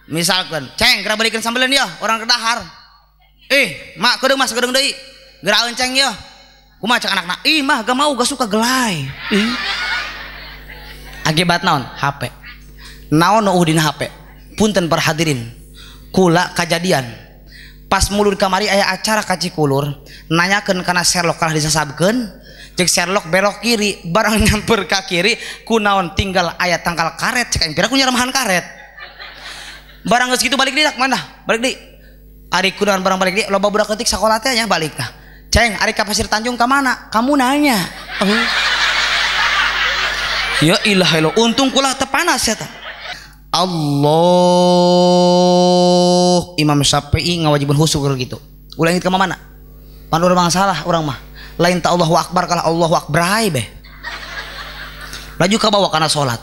Misalkan ceng geura balikeun sambeleun ya orang kedahar. Mak kedeung mas kedeung deui. Geura ceng ya. Kumaha cek anakna? Ih mah gak mau gak suka gelai. Ih. Akibat naon? HP. Naon nu dina HP? Punten perhadirin. Kula kajadian. Pas mulur kamari aya acara ka Cikulur, nanyakeun kana Sherlock kalah disasabkeun, jeung Sherlock belok kiri, barang nyamper ka kiri, kunaon tinggal aya tangkal karet cek aing pira ku nyaremahan karet. Barang geus kitu balik deui mana? Balik deui. Ari kunaon barang balik deui loba budak leutik sakola teh nya balik tah. Ceng, ari ka Pasir Tanjung ka mana? Kamu nanya. Ya ilah ilah, untung kula teu panas eta. Allah Imam Syafi'i ngawajibun khusyuk gitu. Ulah inget ka mana? Pan urang salah urang mah. Lain ta Allahu Akbar kalah Allahu Akbar hae beh. Laju ka bawa kana salat.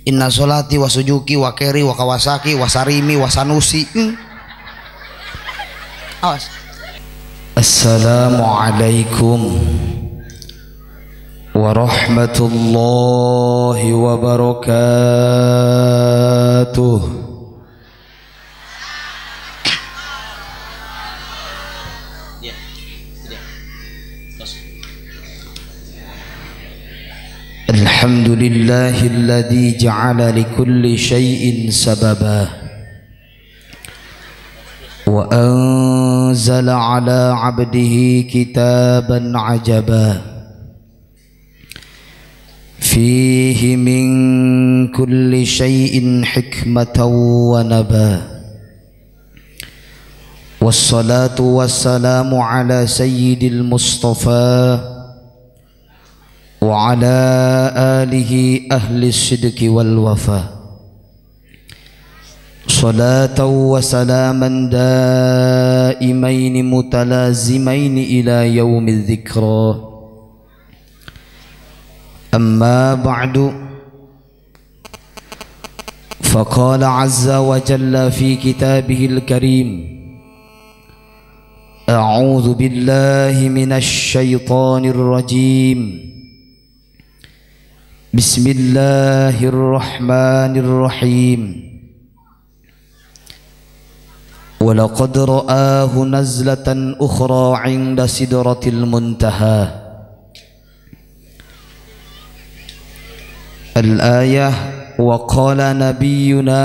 Inna sholati wa sujuki wa keri wa kawasaki wa sarimi wa sanusi. Awas. Assalamualaikum warahmatullahi wabarakatuh. Alhamdulillahilladzi ja'ala likulli syai'in sababa wa anzala ala 'abdihi kitaban 'ajaba fihi min kulli syai'in hikmatan wa naba. Wassalatu wassalamu ala sayyidil mustafa wa ala alihi ahli sidqi wal wafa. Salatan wa salaman daimaini mutalazimaini ila yaumil dzikra. Amma ba'du. Faqala azza wa jalla fi kitabihil karim, a'udzu billahi minasy syaithanir rajim. Bismillahirrahmanirrahim. Walaqad ra'ahu nazlatan ukhra 'inda sidratil muntaha. Al-ayah. Wa qala nabiyyuna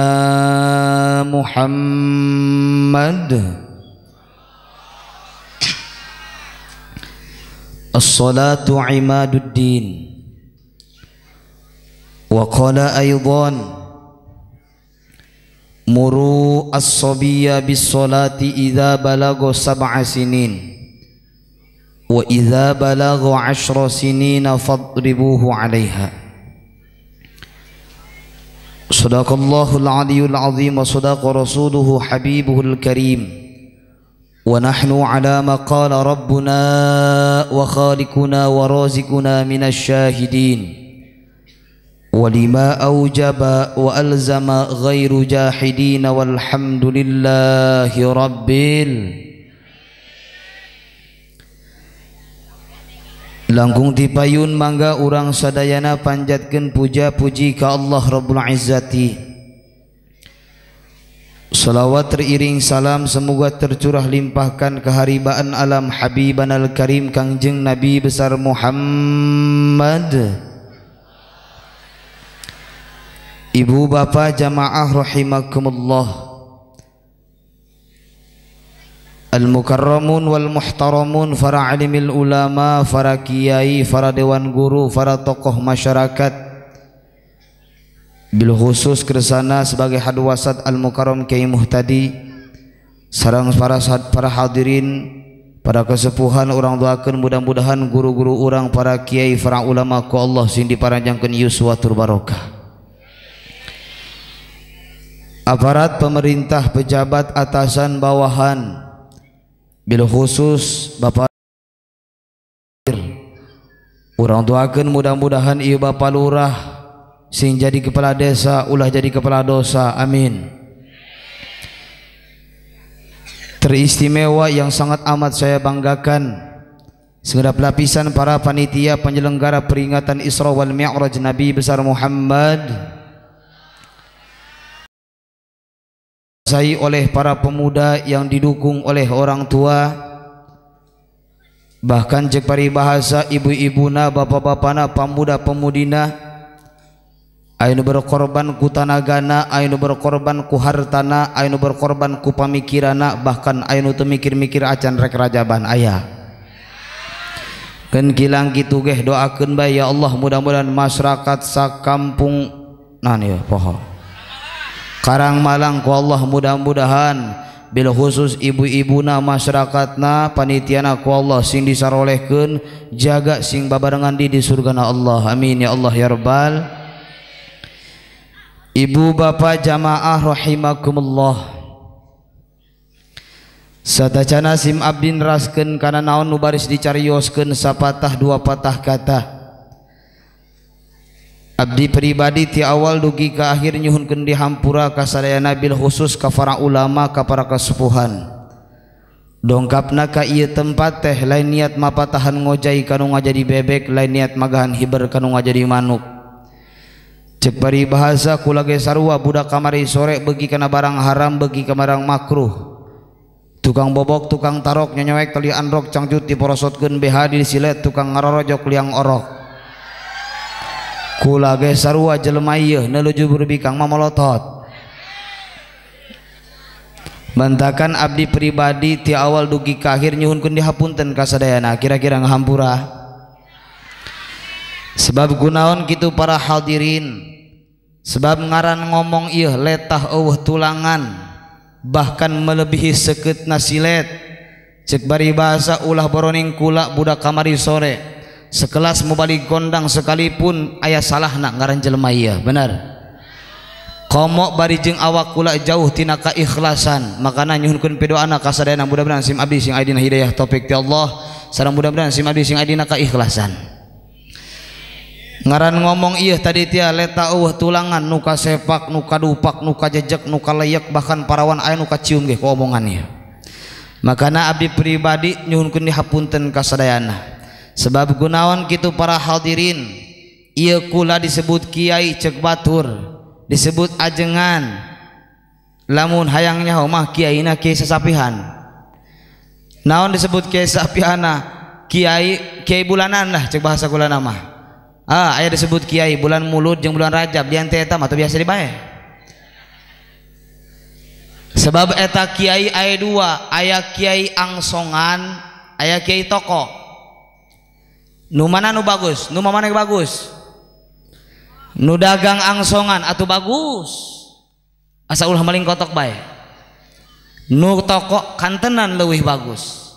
Muhammad, as-salatu 'imaduddin. Wa qala aidan, muru as-sabiyya bis-salati idza balagha sab'a sinin wa idza balagha 10 sinina fadribuhu 'alaiha. Sadaqallahul aliyyul azim wa sadaqa rasuluhu habibuhul karim. Wa nahnu ala ma qala rabbuna wa khaliquna wa raziquna minasy syahidin. Wa lima awjaba wa alzama ghairu jahidin walhamdulillahi rabbil. Langkung tipayun mangga urang sadayana panjatkeun puja puji ka Allah Rabbul Izzati. Salawat teriring salam semoga tercurah limpahkan keharibaan alam Habiban al-Karim Kangjeng Nabi besar Muhammad. Ibu bapa jamaah rahimakumullah, al-mukarramun wal muhtaramun, para alimil ulama, para kiai, para dewan guru, para tokoh masyarakat, bil khusus kersana sebagai hadwasat al-mukarram Kiai Muhtadi, sareng para hadirin, para kesepuhan urang doakeun mudah-mudahan guru-guru urang, para kiai, para ulama ku Allah sing diparanjangkeun yuswa tur barokah. Aparat pemerintah, pejabat atasan bawahan, bil khusus bapak urang doakeun mudah-mudahan ieu bapak lurah sing jadi kepala desa ulah jadi kepala dosa, amin. Teristimewa yang sangat amat saya banggakan segenap lapisan para panitia penyelenggara peringatan Isra wal Mi'raj Nabi besar Muhammad. Dikuasai oleh para pemuda yang didukung oleh orang tua, bahkan cek paribahasa ibu-ibuna, bapak-bapana, pemuda-pemudina anu berkorban ku tanagana, anu berkorban ku hartana, anu berkorban ku pamikirana, bahkan anu teu mikir-mikir acan rek rajaban aya. Keun kilang kitu geh doakeun bae ya Allah, mudah-mudahan masyarakat sakampung nah ieu poho Karang Malang ku Allah mudah-mudahan bil khusus ibu-ibuna, masyarakatna, panitiana ku Allah sing disarolehkeun, jaga sing babarengan di surgana Allah. Amin ya Allah ya rabbal. Ibu bapak jamaah rahimakumullah, satacana sim abdi neraskeun kana naon nu baris dicarioskeun sapatah dua patah kata. Abdi pribadi ti awal dugi ka akhir nyuhunkeun dihampura ka sadayana bil khusus ka para ulama, ka para kasepuhan. Dongkapna ka ieu tempat teh lain niat mapatahan ngojai kanu ngajadi bebek, lain niat magahan hiber kanu ngajadi manuk. Cek paribahasa kula ge sarua budak kamari sore beuki kana barang haram, beuki ka barang makruh. Tukang bobok, tukang tarok, nyonyoek tali androk, cangcut diporosotkeun BH disilet, tukang ngarorojok liang orok. Kula ge sarua jelema ieu neluju berbikang mamolotot. Bantakan abdi pribadi ti awal dugi ka akhir nyuhunkeun dihapunten ka sadayana, kira-kira ngahampura. Sebab gunaon kitu para hadirin, sebab ngaran ngomong ieu letah eueuh tulangan, bahkan melebihi sekeutna silet. Cek bari bahasa ulah boroning kula budak kamari sore sekelas mubalik gondang sekalipun aya salahna ngaran jelema ieu, bener. Komo bari jeung awak kula jauh tina kaikhlasan, makana nyuhunkeun pidoana ka sadayana mudah-mudahan sim abdi sing aya dina hidayah taufik ti Allah, sareng mudah-mudahan sim abdi sing aya dina kaikhlasan. Ngaran ngomong ieu tadi tia leta eueuh tulangan, nu kasepak, nu kadupak, nu kajejek, nu kaleyek, bahkan parawan aya nu kacium ge ku omongan ieu. Makana abdi pribadi nyuhunkeun dihapunten ka sadayana. Sebab gunaon kitu para hadirin, ieu kula disebut kiai cek batur, disebut ajengan. Lamun hayang nyaho mah kiaina kiai sasapihan. Naon disebut kiai sasapihanna? Kiai kiai bulanan lah cek bahasa kula mah. Ah, aya disebut kiai bulan Mulud jeung bulan Rajab, dian teh eta mah teu biasa dibae. Sebab eta kiai aya dua, aya kiai angsongan, aya kiai toko. Nu mana nu bagus? Nu mana yang bagus? Nu dagang angsongan atuh bagus. Asa ulah maling kotok bae. Nu toko kantenan leuwih bagus.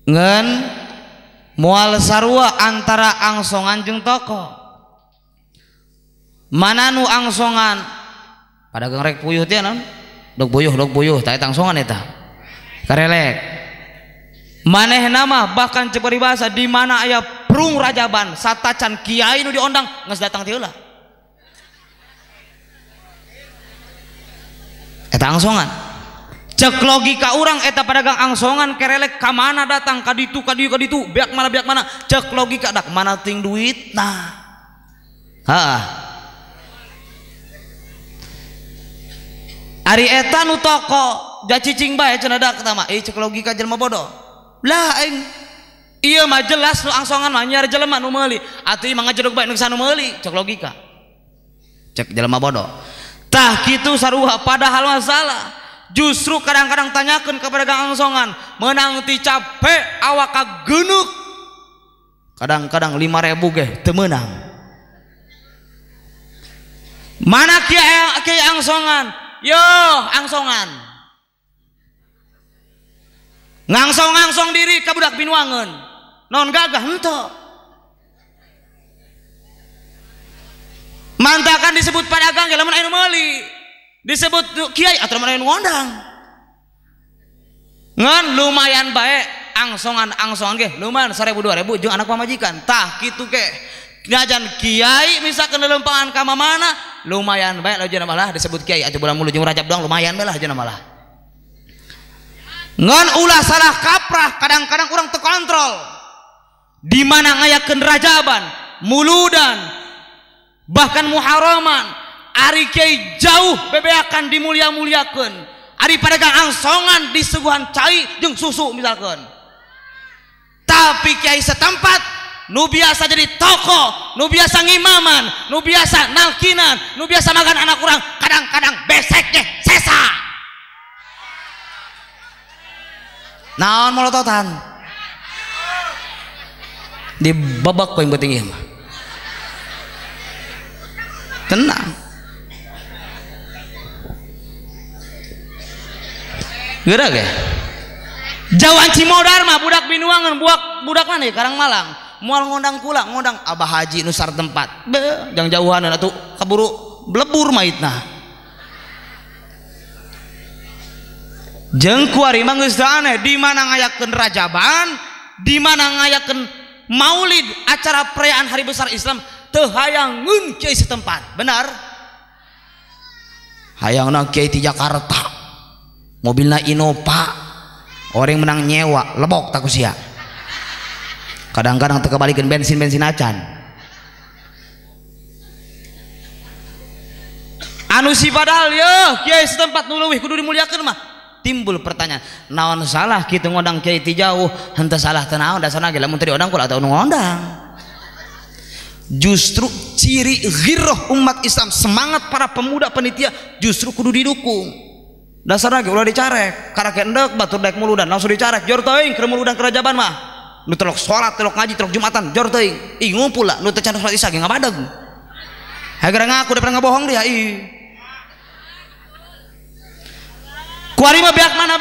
Ngan moal sarua antara angsongan jeung toko. Mana nu angsongan? Padagang rek puyuh teh naon? Dog puyuh, tah eta angsongan eta. Karelek. Manehna mah bahkan cek paribasa di mana aya prung rajaban satacan kiai nu diondang geus datang ti heula. Eta angsongan. Cek logika urang eta pedagang angsongan kerelek ka mana datang ka ditu ka dieu ka ditu beak mana beak mana, cek logika dak mana ting duit nah. Heeh. Ari eta nu toko jacicing bae cenah dak tah mah, cek logika jelema bodoh. Lah aing ieu mah jelas nu angsongan mah nyiar jelema nu meuli, atuh mah ngajedog bae nu nu meuli, cek logika. Cek jelema bodoh. Tah kitu sarua padahal masalah. Justru kadang-kadang tanyakeun ka pedagang angsongan, meunang ti capek awak kageunuk. Kadang-kadang 5.000 ge teu meunang. Mana kiai angsongan? Yo, angsongan. Ngangsong-ngangsong diri ka budak binuangeun. Naon gagah henteu. Mantakan disebut pedagang ge lamun aya nu meuli. Disebut kiai atuh lamun aya nu ngondang. Ngan lumayan bae angsongan-angsongan ge lumayan 1000 2000 jeung anak pamajikan. Tah kitu ge. Najan kiai misalkan lelempangan ka mamana lumayan bae lajana malah disebut kiai atuh bulan Mulud jeung Rajab doang lumayan bae lah jana malah. Ngan ulah salah kaprah, kadang-kadang orang terkontrol di mana ngayakeun rajaban, muludan, bahkan muharaman, Ari kiai jauh bebeakan dimulia-muliakeun. Ari pedagang angsongan disuguhan cai jeung susu misalkan. Tapi kiai setempat nu biasa jadi tokoh, nu biasa ngimaman, nu biasa nalkinan, nu biasa makan anak kurang, kadang-kadang beseknya sesa. Naon molototan? Dibebek ku yang penting ieu mah. Tenang. Geura ge? Jauhan Cimodar mah budak Binuangan, budak mana ya? Karangmalang. Moal ngondang kula, ngondang Abah Haji nu tempat. Be, jang jauhan atuh kaburu blebur maitna. Jeung kuari mah geus aneh, di mana ngayakeun rajaban, di mana ngayakeun maulid, acara perayaan hari besar Islam teu hayangeun kiai setempat. Benar? Hayangna kiai ti Jakarta. Mobilna Innova, orang menang nyewa, lebok tak usia. Kadang-kadang teu kabalikeun bensin-bensin acan. Anu si padahal yeuh kiai setempat nu leuwih kudu dimuliakeun mah. Timbul pertanyaan, naon salah kitu ngondang kiai ti jauh? Henteu salah teu naon, dasarna ge lamun teu diondang kula atawa nu ngondang. Justru ciri ghirah umat Islam, semangat para pemuda penitia justru kudu didukung. Dasarna ge ulah dicarek, karek endek batur daek muludan langsung dicarek, jor teuing keur muludan kerajaban mah. Nu telok salat, telok ngaji, telok jumatan, jor teuing. Ih ngumpul lah, nu teu can salat isya ge ngabadeg. Hageura ngaku daripada ngabohong dia ih. Kuari mah beak mana,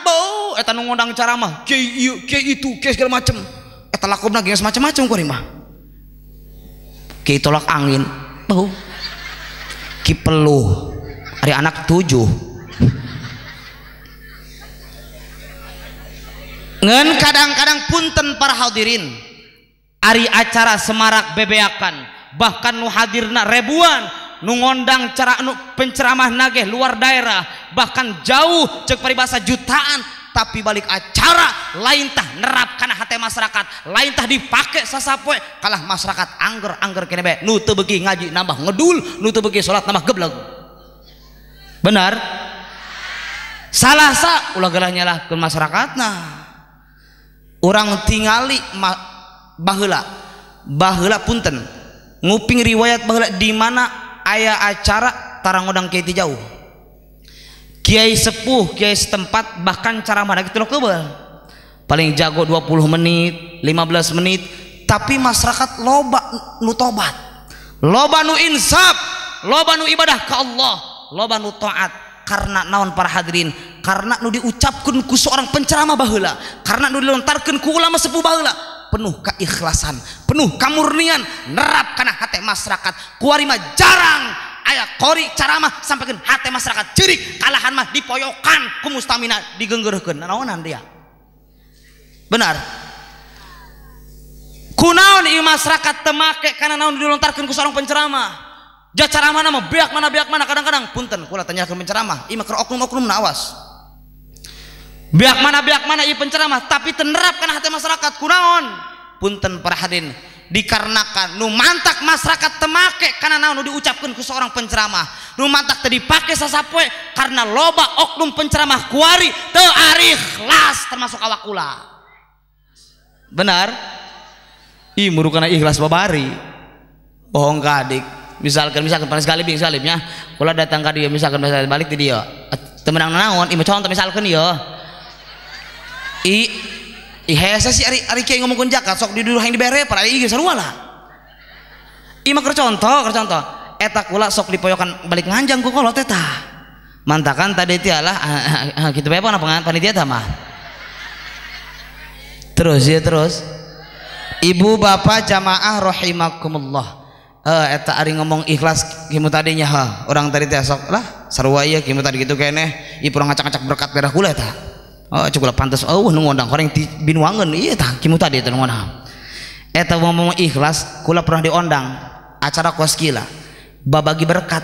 bau eta nu ngondang ceramah, kiai ieu, kiai itu, kiai segala macem. Eta lakobna geus macem-macem kuari mah. Kiai tolak angin, bau. Ki peluh, ari anak 7. Ngan kadang-kadang punten para hadirin, ari acara semarak bebeakan, bahkan nu hadirna ribuan, nu ngondang cara nu penceramah nageh luar daerah, bahkan jauh cek paribasa jutaan, tapi balik acara lain tah nerap kana hate masyarakat, lain tah dipake sasapoe kalah masyarakat angger-angger kene bae, nu teu beuki ngaji nambah ngedul, nu teu beuki salat nambah gebleg. Benar? Salah sa ulah gelah nyalahkeun masyarakatna. Urang tingali baheula, baheula punten nguping riwayat baheula di mana aya acara tarang ngondang kiai ti jauh, kiai sepuh, kiai setempat, bahkan ceramah kitu kebel paling jago 20 menit, 15 menit, tapi masyarakat loba nu tobat, loba nu insaf, loba nu ibadah ke Allah, loba nu taat. Karena naon para hadirin? Karena nu diucapkeun ku seorang penceramah baheula, karena nu dilontarkeun ku ulama sepuh baheula, penuh keikhlasan, penuh kamurnian, nerap kana hate masyarakat. Kuari mah jarang aya qori ceramah sampaikan hate masyarakat ceurik, kalahan mah dipoyokan ku mustamina digenggeureurkeun. Naonan dia? Benar. Kunaon ieu masyarakat teu make kana naon dilontarkeun ku seorang penceramah? Ja ceramah nama beak mana kadang-kadang punten kula tanyakeun penceramah, ieu mah keur oknum-oknumna awas. Beak mana ieu penceramah tapi teu nerap kana hate masyarakat. Kunaon? Punten para hadirin, dikarenakan nu mantak masyarakat teu make kana naon nu diucapkeun ku seorang penceramah, nu mantak teu dipake sasapoe karena loba oknum penceramah kuari teu ikhlas termasuk awak kula. Benar? Ih murukana ikhlas babari. Bohong ka adik. Misalkan paling sekali bing salimnya kula datang ka dia misalkan balik di dia teu menang naon ieu contoh misalkan ieu i hese sih ari kiai ngomongkeun zakat sok diduduh hayang dibere para ieu sarua lah. Ieu mah keur contoh eta kula sok dipoyokan balik nganjang ku kolot eta mantakan tadi teh lah kitu bae panitia tah mah. Terus ya terus ibu bapak jamaah rahimakumullah. Eta ari ngomong ikhlas kimu tadinya ha orang tadi teh sok lah sarua ieu kimu tadi kitu keneh ieu purang ngacak-ngacak berkat daerah kula eta. Oh cukup pantes eueuh nu ngondang horeng ti Binuangeun ieu tah kimu tadi teh nu ngondang. Eta ngomong ikhlas kula pernah diondang acara koskila babagi berkat.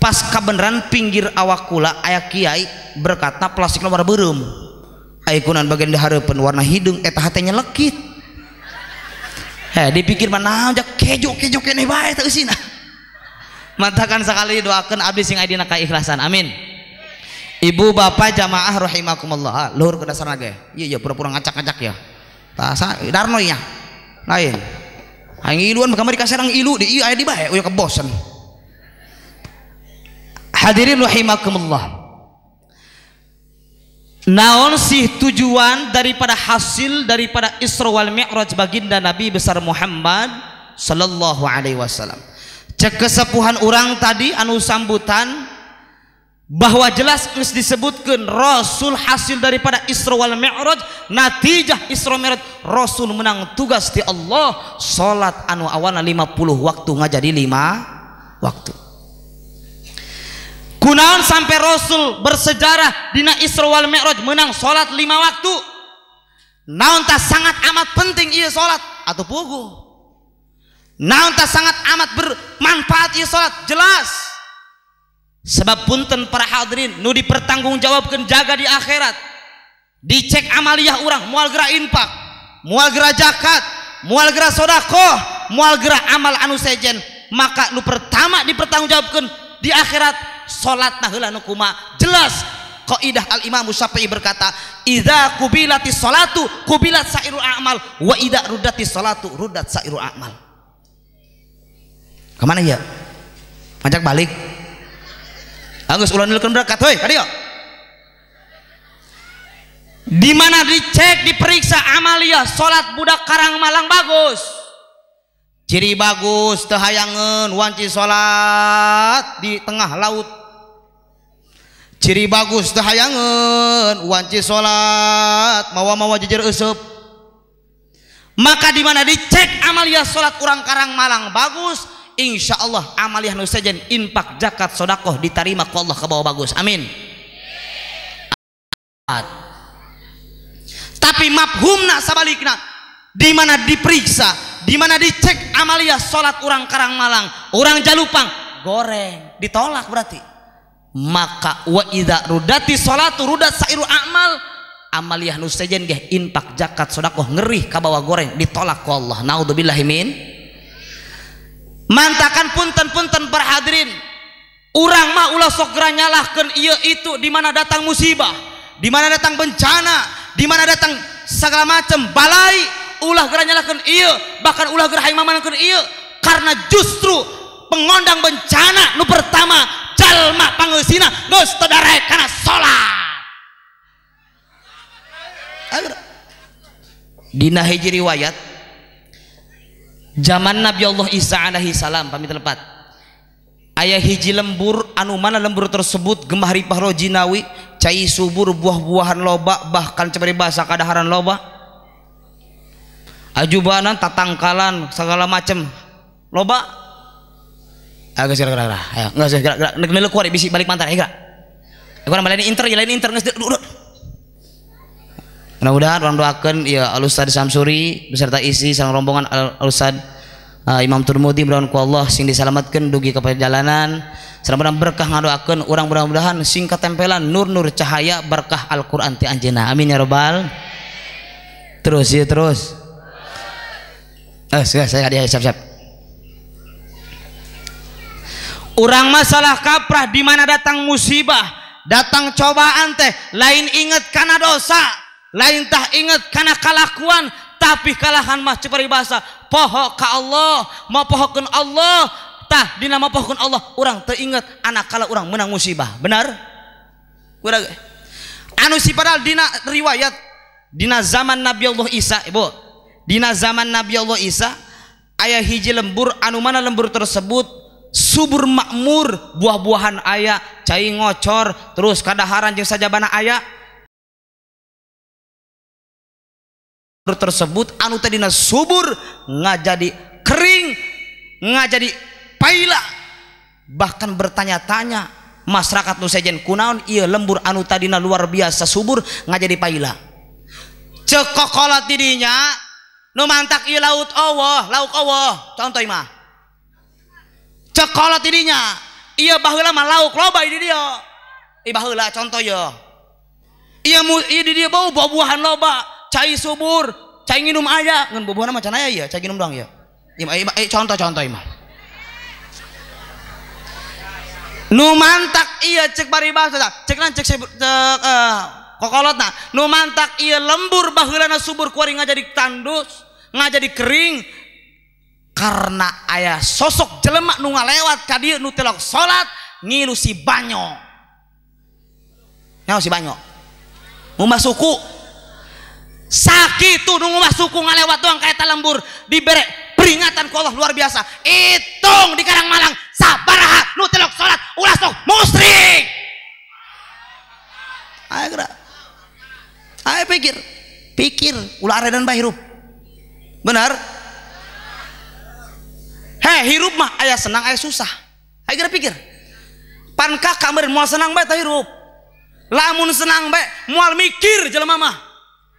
Pas kabeneran pinggir awak kula aya kiai berkatna plastikna warna beureum. Aya kunan bagian dihareupeun warna hideung eta hate nyelekit. Dipikir mana aja kejo-kejo keneh bae teh eusina. Mantakan sekali doakan abdi sing aya dina kaikhlasan. Amin. Ibu bapak jamaah rahimakumullah. Luhur ke dasar ge. Iya iya pura-pura ngacak-ngacak ya. Tah darno nya. Lain. Aing iluan kamari ka serang ilu di ieu aya di bae uya kebosen. Hadirin rahimakumullah. Naon sih tujuan daripada hasil daripada Isra wal Mi'raj baginda Nabi besar Muhammad sallallahu alaihi wasallam? Cek kesepuhan orang tadi anu sambutan bahwa jelas geus disebutkeun Rasul hasil daripada Isra wal Mi'raj, natijah Isra Mi'raj Rasul menang tugas di Allah salat anu awana 50 waktu ngajadi 5 waktu. Kunaon sampai Rasul bersejarah dina Isra wal Mi'raj menang salat 5 waktu? Naon tah sangat amat penting ieu salat atau puguh? Naon tah sangat amat bermanfaat ieu salat? Jelas. Sebab punten para hadirin nu dipertanggungjawabkeun jaga di akhirat. Dicek amaliyah urang moal geura infak, moal geura zakat, moal geura sedekah, moal geura amal anu sejen, maka nu pertama dipertanggungjawabkeun di akhirat salat nah heula nu kumaha. Jelas kaidah al Imam Syafi'i berkata, idza qubilatis salatu qubilat sairul a'mal wa idza ruddatis salatu ruddat sairul a'mal. Kemana ya? Ngajak balik. Agus ulah nilkeun berkat heuy ka dieu. Di mana dicek diperiksa amaliyah salat budak Karang Malang bagus. Ciri bagus teu hayangeun wanci salat di tengah laut. Ciri bagus teu hayangeun wanci salat mawa-mawa jejer euseup. Maka di mana dicek amaliyah salat urang Karang Malang bagus, insya Allah amaliyah nu sejen infak zakat sedekah diterima ku Allah kabawa bagus. Amin. Tapi mafhumna sabalikna, di mana diperiksa, di mana dicek amaliyah salat urang Karang Malang, urang Jalupang goreng, ditolak berarti. Maka wa idza rudati salatu rudat sairu amal, amaliyah nu sejen geh infak zakat sedekah ngerih kabawa goreng, ditolak ku Allah. Naudzubillahi min. Mantakan punten-punten para hadirin, urang mah ulah sok geura nyalahkeun ieu itu di mana datang musibah, di mana datang bencana, di mana datang segala macam balai, ulah geura nyalahkeun ieu, bahkan ulah geura hayang mamankeun ieu, karena justru pengondang bencana nu pertama jalma pangeusina geus teu darek kana salat. Dina hiji riwayat zaman Nabi Allah Isa alaihi salam pamit lepat, aya hiji lembur anu mana lembur tersebut gemah ripah rojinawi, cai subur, buah-buahan loba, bahkan ceperi bahasa kadaharan loba, ajubanan tatangkalan segala macem loba. Agak gerak gerak, ayo nggak gerak gerak, ngeuleuh kuari bisi balik mantan, ayo gerak. Kurang lain inter, lain inter geus. Mudah-mudahan orang doakan ya Al Ustad Samsuri beserta isi sang rombongan Al Ustad Imam Turmudi mudah-mudahan ku Allah sing diselamatkan dugi ke perjalanan, mudah-mudahan berkah ngadoakeun urang, mudah-mudahan sing katempelan nur-nur cahaya berkah Al-Qur'an ti anjeunna. Amin ya robbal. Terus ya terus. Saya hadiah siap-siap. Urang masalah kaprah di mana datang musibah, datang cobaan teh lain inget kana dosa, lain tah inget kana kalakuan, tapi kalahan mah paribasa poho ka Allah, mau pohokeun Allah, tah dina mau pohokeun Allah urang teu inget anak kala urang menang musibah. Benar? Kurang anu si padahal dina riwayat dina zaman Nabi Allah Isa, Ibu, dina zaman Nabi Allah Isa aya hiji lembur anu mana lembur tersebut subur makmur, buah-buahan aya, cai ngocor, terus kadaharan jeung sajabana aya. Tersebut anu tadina subur ngajadi kering, ngajadi paila, bahkan bertanya-tanya masyarakat nu sejen kunaon ieu lembur anu tadina luar biasa subur ngajadi paila. Ceuk kokolot di dinya nu mantak ieu laut Allah, lauk Allah, contoh mah. Ceuk kolot di dinya ieu baheula mah lauk loba di dieu. Ieu baheula contoh ye. Ieu ieu di dieu bau buah-buahan loba, cai subur, cai nginum aya, ngan bubuhna mah can aya ieu, cai nginum doang ieu. Ieu contoh-contoh ieu mah. Nu mantak iya cek paribasa cek nan cek kokolotna nu mantak iya lembur baheulana subur kuari ngajadi tandus ngajadi kering karena aya sosok jelema nu ngalewat ka dieu nu telok salat ngilu si banyo nyaho si banyo ngumah suku sakitu nu ngumah suku ngalewat doang ka eta lembur dibere peringatan ku Allah luar biasa hitung di Karang Malang sabaraha nu telok salat ulah sok musyrik. Ayo gerak, ayo pikir pikir ulah aredan bae hirup benar. Heh hirup mah aya senang aya susah. Ayo gerak pikir pan kakak meureun moal senang bae tah hirup lamun senang bae moal mikir jelema mah.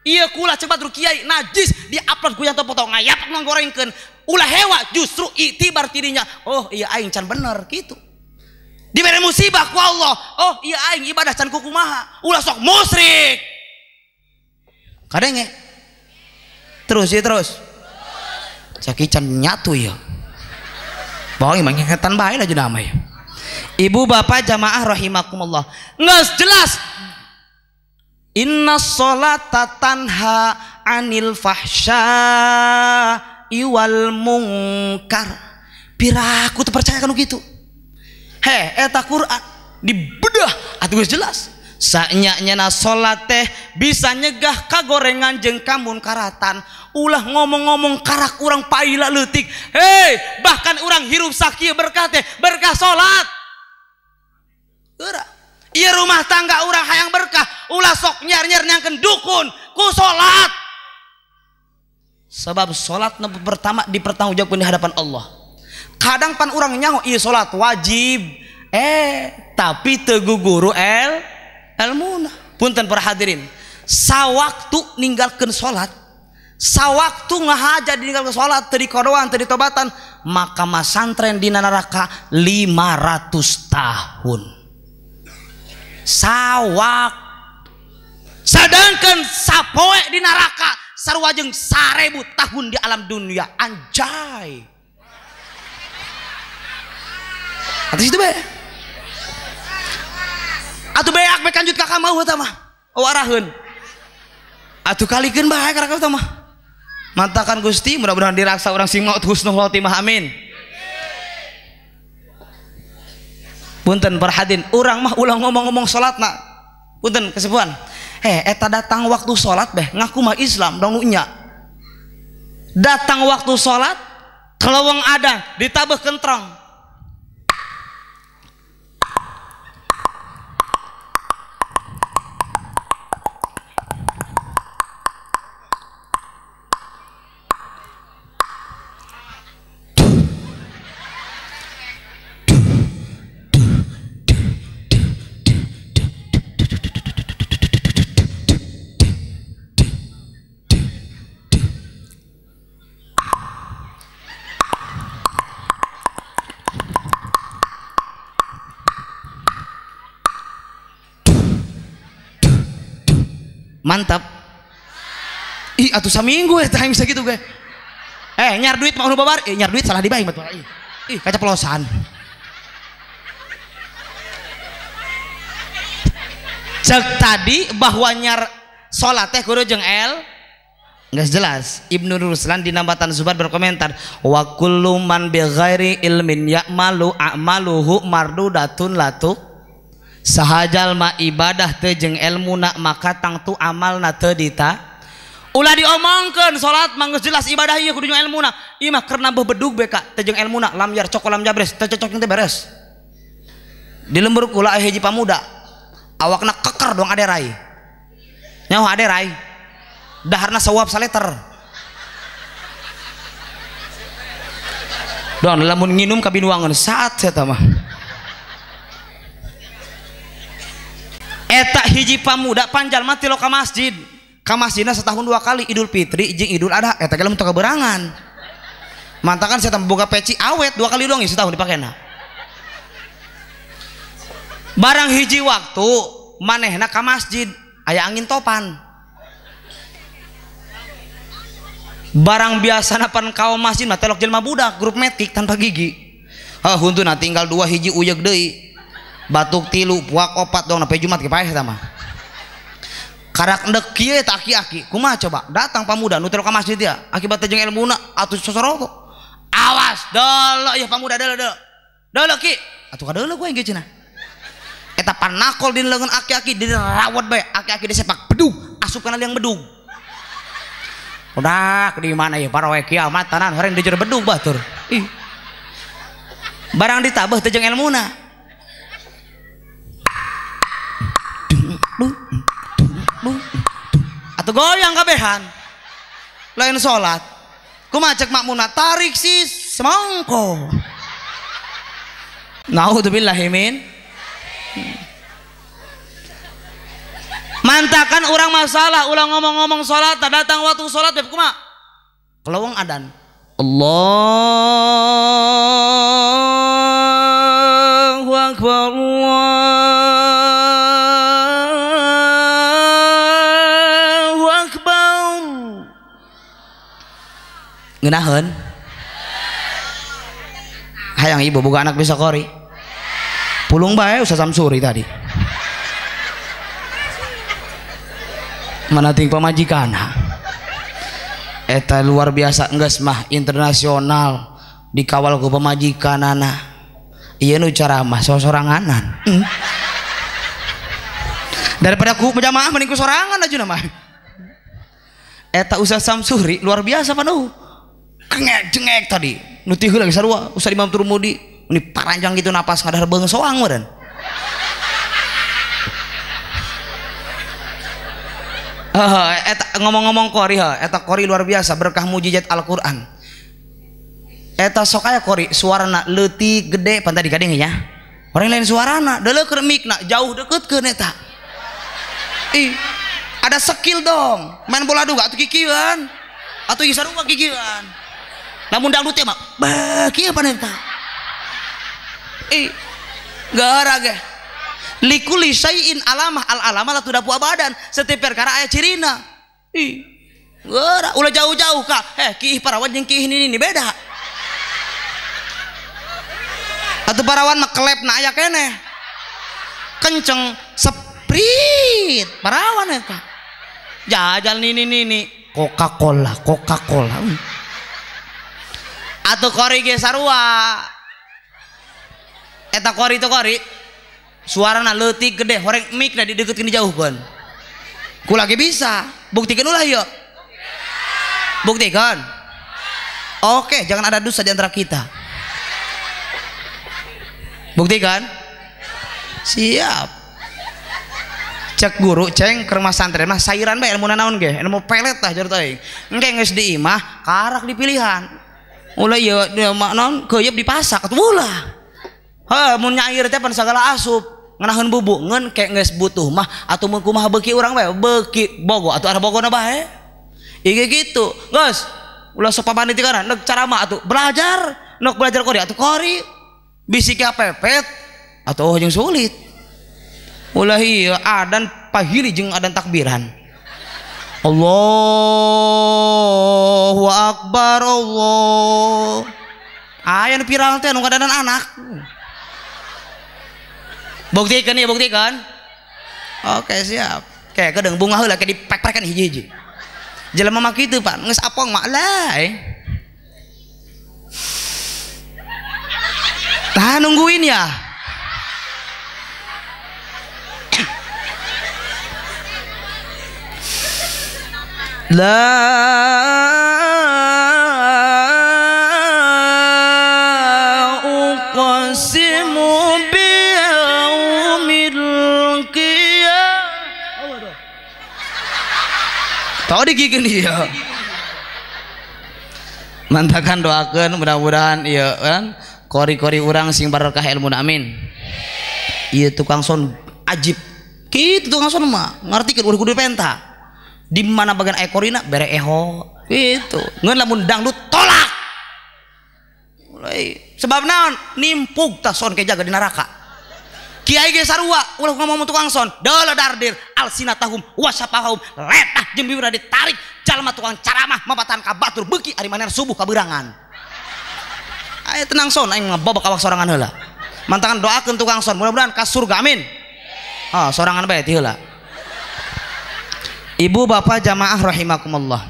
Iya kula cepat kiai najis diupload ku yanto foto ngayapak nggorengkeun ulah hewa justru itibar tidinya oh iya aing can bener gitu dibere musibah ku Allah oh iya aing ibadah can kumaha ulah sok musyrik kadenge terus ya terus caki can nyatu ya bohong emang ngetan bae lah jenama ya. Ibu bapak jamaah rahimakumullah geus jelas inna sholata tanha anil fahsya'i wal mungkar. Piraku teu percaya kanu kitu. Heh eta Quran dibedah atuh geus jelas. Saenya-nyana salat teh bisa nyegah kagorengan jeung kamunkaratan. Ulah ngomong-ngomong karak urang paila leutik. Hei, bahkan urang hirup sakieu berkah teh berkah salat. Geura. Iya rumah tangga urang hayang berkah ulah sok nyar-nyar nyangkeun dukun ku salat. Sebab salat pertama dipertanggungjawabkeun di hadapan Allah. Kadang pan urang nyaho ieu salat wajib tapi teu guguru elmuna. Punten para hadirin, sawaktu ninggalkeun salat, sawaktu ngahaja dininggalkeun salat teu dikodoan teu ditobatan, maka masantren dina neraka 500 tahun. Sawak sedangkan sapoe di neraka sarua jeung 1000 tahun di alam dunia anjay. Atuh situ bae atuh beak bae kanjut kakak mau eta mah oh araheun atuh kalikeun bae ka kakak mah mantakan Gusti mudah-mudahan diraksa urang sing maut husnul khotimah amin. Punten perhadin urang mah ulah ngomong-ngomong salat nak punten kesepuhan eta datang waktu salat beh ngaku mah Islam dong nu nya datang waktu salat keleweng ada ditabeh kentrong mantap. Ih atuh saminggu eta bisa gitu ge. Nyar duit mah nu babar, nyar duit salah dibae mah. Ih kaceplosan. Cek tadi bahwa nyar salat teh kudu jeung el geus jelas. Ibnu Ruslan di Nambatan Zubat berkomentar wa kullu man bi ghairi ilmin ya'malu a'maluhu mardudatun latu. Sahajal ma ibadah teu jeung elmuna maka tangtu amalna teu dita. Ulah diomongkeun salat mah geus jelas ibadah ieu kudu jeung elmuna. Ieu mah keur nambah bedug be ka teu jeung elmuna lam yar coko lam jabres teu cocok teh beres. Di lembur kula aya hiji pamuda awakna keker dong aderai. Nyaho aderai. Daharna sawap saleter. Don lamun nginum ka binuangeun saat eta mah. Eta hiji pamuda panjalma ti ka masjid. Ka masjidna setahun 2 kali Idul Fitri jeung Idul Adha eta ge lamun teu kaberangan. Mantakan saya boga peci awet 2 kali doang ya setahun dipakena. Barang hiji waktu manehna ka masjid aya angin topan. Barang biasana pan kaum masjid mah telok jelema budak grup metik tanpa gigi. Hah huntuna tinggal 2 hiji uyeug deui. Batuk tilu puak opat dong sampai Jumat ke paeh eta mah. Karak endek kieu eta aki-aki. Kumaha coba? Datang pamuda nu teu ka masjid ya. Akibat teh jeung ilmuna atuh sosoroto. Awas, delok ya pamuda delok delok. Delok ki. Atuh kadeuleuh ku aing ge cenah. Eta panakol dina leungeun aki-aki dirawat bae, aki-aki disepak bedug, asup kana liang bedug. Udah di mana ya paroe kiamat tanan horeng di jero bedug batur. Ih. Barang ditabeuh teh jeung elmuna. Atuh goyang kabehan. Lain salat. Kumaha cek makmuna tarik si semongko. Naudzubillahi min. Mantakan orang masalah, ulang ngomong-ngomong sholat, datang waktu sholat, beb kuma, kelowong adan. Allahu Akbar, Allahu Akbar. Ngeunaheun? Hayang ibu boga anak bisa kori. Pulung bae Ustaz Samsuri tadi. Mana ting pamajikan. Eta luar biasa enggeus mah internasional dikawal ku pamajikanana. Ieu nu ceramah sosoranganan. Daripada ku jamaah mending ku sorangan aja mah. Eta Ustaz Samsuri luar biasa panu. Kengek jengek tadi. Nu ti heula sarua Ustaz Imam Turmudi. Ini paranjang gitu napas ngadahar beung soang meureun. Eta ngomong-ngomong kori eta kori luar biasa berkah mujizat Al-Qur'an. Eta sok aya kori suarana leutik gede pan tadi kadeng nya. Orang lain suarana deuleuh keur mikna jauh deketkeun eta. Ih, ada skill dong. Main bola duga atuh kikieuan. Atuh ieu sarua kikieuan. Lamun dangdut teh mah bah kieu pan eta. Ih, gara ge. Likuli syai'in alamah al alamah la tudapu abadan. Setiap perkara aya cirina. Ih, gara ulah jauh-jauh ka. Kiih parawan jeung kiih nini beda. Atuh parawan mah kelepna aya keneh. Kenceng seprit parawan eta. Jajal nini-nini Coca-Cola, Coca-Cola. Atuh kori ge sarua. Eta kori itu kori suarana leutik gede horeng mic na dideketin dijauhkeun. Ku lagi bisa buktikan ulah yuk, buktikan. Oke, jangan ada dosa di antara kita. Buktikan. Siap. Cek guru ceng ke rumah santren mah sairan bae ilmu naon ge ilmu pelet tah jare teuing. Engke geus di imah karak dipilihan. Ulah ieu naon keuyeup dipasak atuh ulah. Heh, mun nyair teh pan sagala asup ngeunaheun bubuk ngeun ke geus butuh mah atuh mun kumaha beuki urang bae beuki bogo atuh arah bogona bae. Ieu gitu. Geus ulah sok papanit kana neuk ceramah atuh belajar, neuk belajar kori atuh kori. Bisi ka pepet atuh jeung sulit. Ulah ieu adan pahili jeung adan takbiran. Allahu Akbar Allah. Aya nu viral teh nu kadanan anak. Buktikan ya, buktikan. Oke, siap. Kayak kedeng bunga heula kayak dipek-pekan hiji-hiji. Jelema mah kitu, Pak. Geus apong mah lah. Tah nungguin ya. La uqsimu biyaumil qiyamah. Tau digigin dia. Mantakan doakeun mudah-mudahan ieu kan kori-kori urang sing barokah ilmu, amin. Ieu tukang son ajib. Kitu tukang son mah ngartikeun ulah kudu penta. Di mana bagian ekorina bere eho gitu. Ngeun lamun dangdut tolak. Mulai sebab naon nimpug tah son ke jaga di neraka. Kiai ge sarua ulah ngomong tukang son, deuleu dardir alsinatahum wasapahum letah jeung bibirna ditarik jalma tukang caramah mapatan ka batur beuki ari maner subuh kabeurangan. Ayo tenang son aing ngabobok awak sorangan heula. Mantakan doakeun tukang son mudah-mudahan ka surga amin. Oh, sorangan bae ti heula. Ibu bapak jamaah rahimakumullah.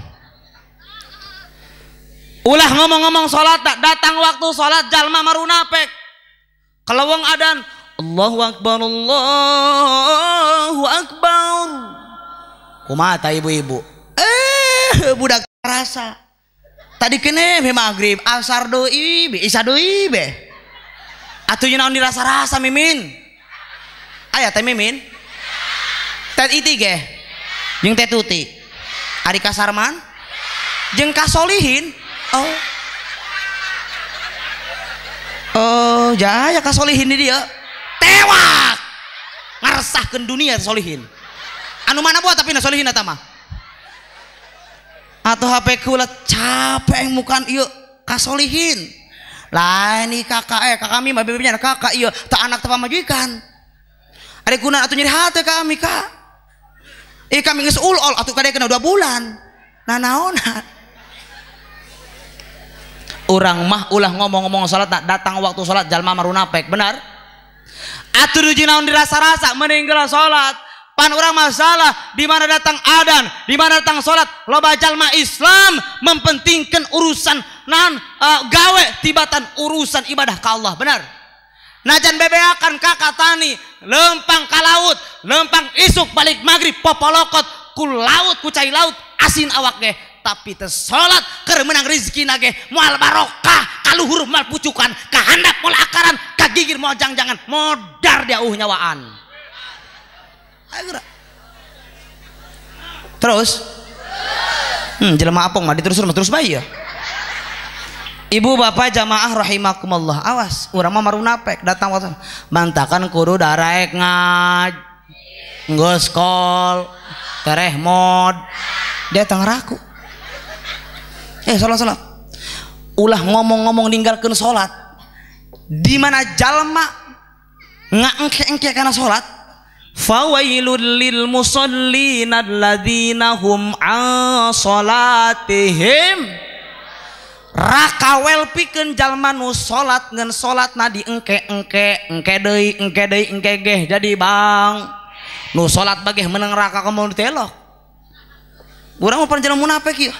Ulah ngomong-ngomong salat datang waktu salat jalma marunapek. Kalawang adan Allahu akbar Allahu akbar. Kumaha ta ibu-ibu? Budak rasa. Tadi kene maghrib, asar deui, isya deui be. Atuh naon dirasa-rasa mimin? Aya teh mimin? Teh iti ge. Jeung teh tuti. Ari kasarman? Jeung kasolihin. Oh. Oh, jaya kasolihin di dia. Tewak. Ngaresahkeun dunia solihin. Anu mana buat tapi na solihin eta mah. Atau HP kula capek mukan ieu kasolihin. Lain nih kakak kakak kami mah bebebnya kakak ieu tak anak teu pamajikan. Ari guna atuh nyeri hate kami kak. Ih kami geus ul-ul atuh kade kena 2 bulan. Nah naonan. Urang mah ulah ngomong-ngomong salat datang waktu salat jalma marunapek benar. Atuh di naon dirasa-rasa meninggal salat. Pan urang masalah di mana datang adan, di mana datang salat, loba jalma Islam mempentingkan urusan nan gawe tibatan urusan ibadah ka Allah benar. Najan bebeakan kakak tani lempang ka laut, lempang isuk balik maghrib popolokot ku laut ku cai laut asin awak ge tapi teu salat keur meunang rezekina ge moal barokah kaluhur moal pucukan kahandap moal akaran kagigir moal jangjangan modar dia nyawaan. Ayo gerak. Terus jelema apong mah diterus terus bae ya. Ibu bapak jamaah rahimakumullah, awas urang mah marunapek datang waktu mantakan kudu daraek ngaj geus kol tereh mod datang raku. Salat salat ulah ngomong-ngomong ninggalkeun salat di mana jalma ngaengke-engke kana salat. Fawailul lil musallin alladzina hum an salatihim. Rakawel pikeun jalma nu salat ngan salatna di engke-engke, engke deui, engke deui, engke geh jadi bang. Nu salat bageh menang neraka kamu ditelok. Urang mah pan jalma munafik ieu.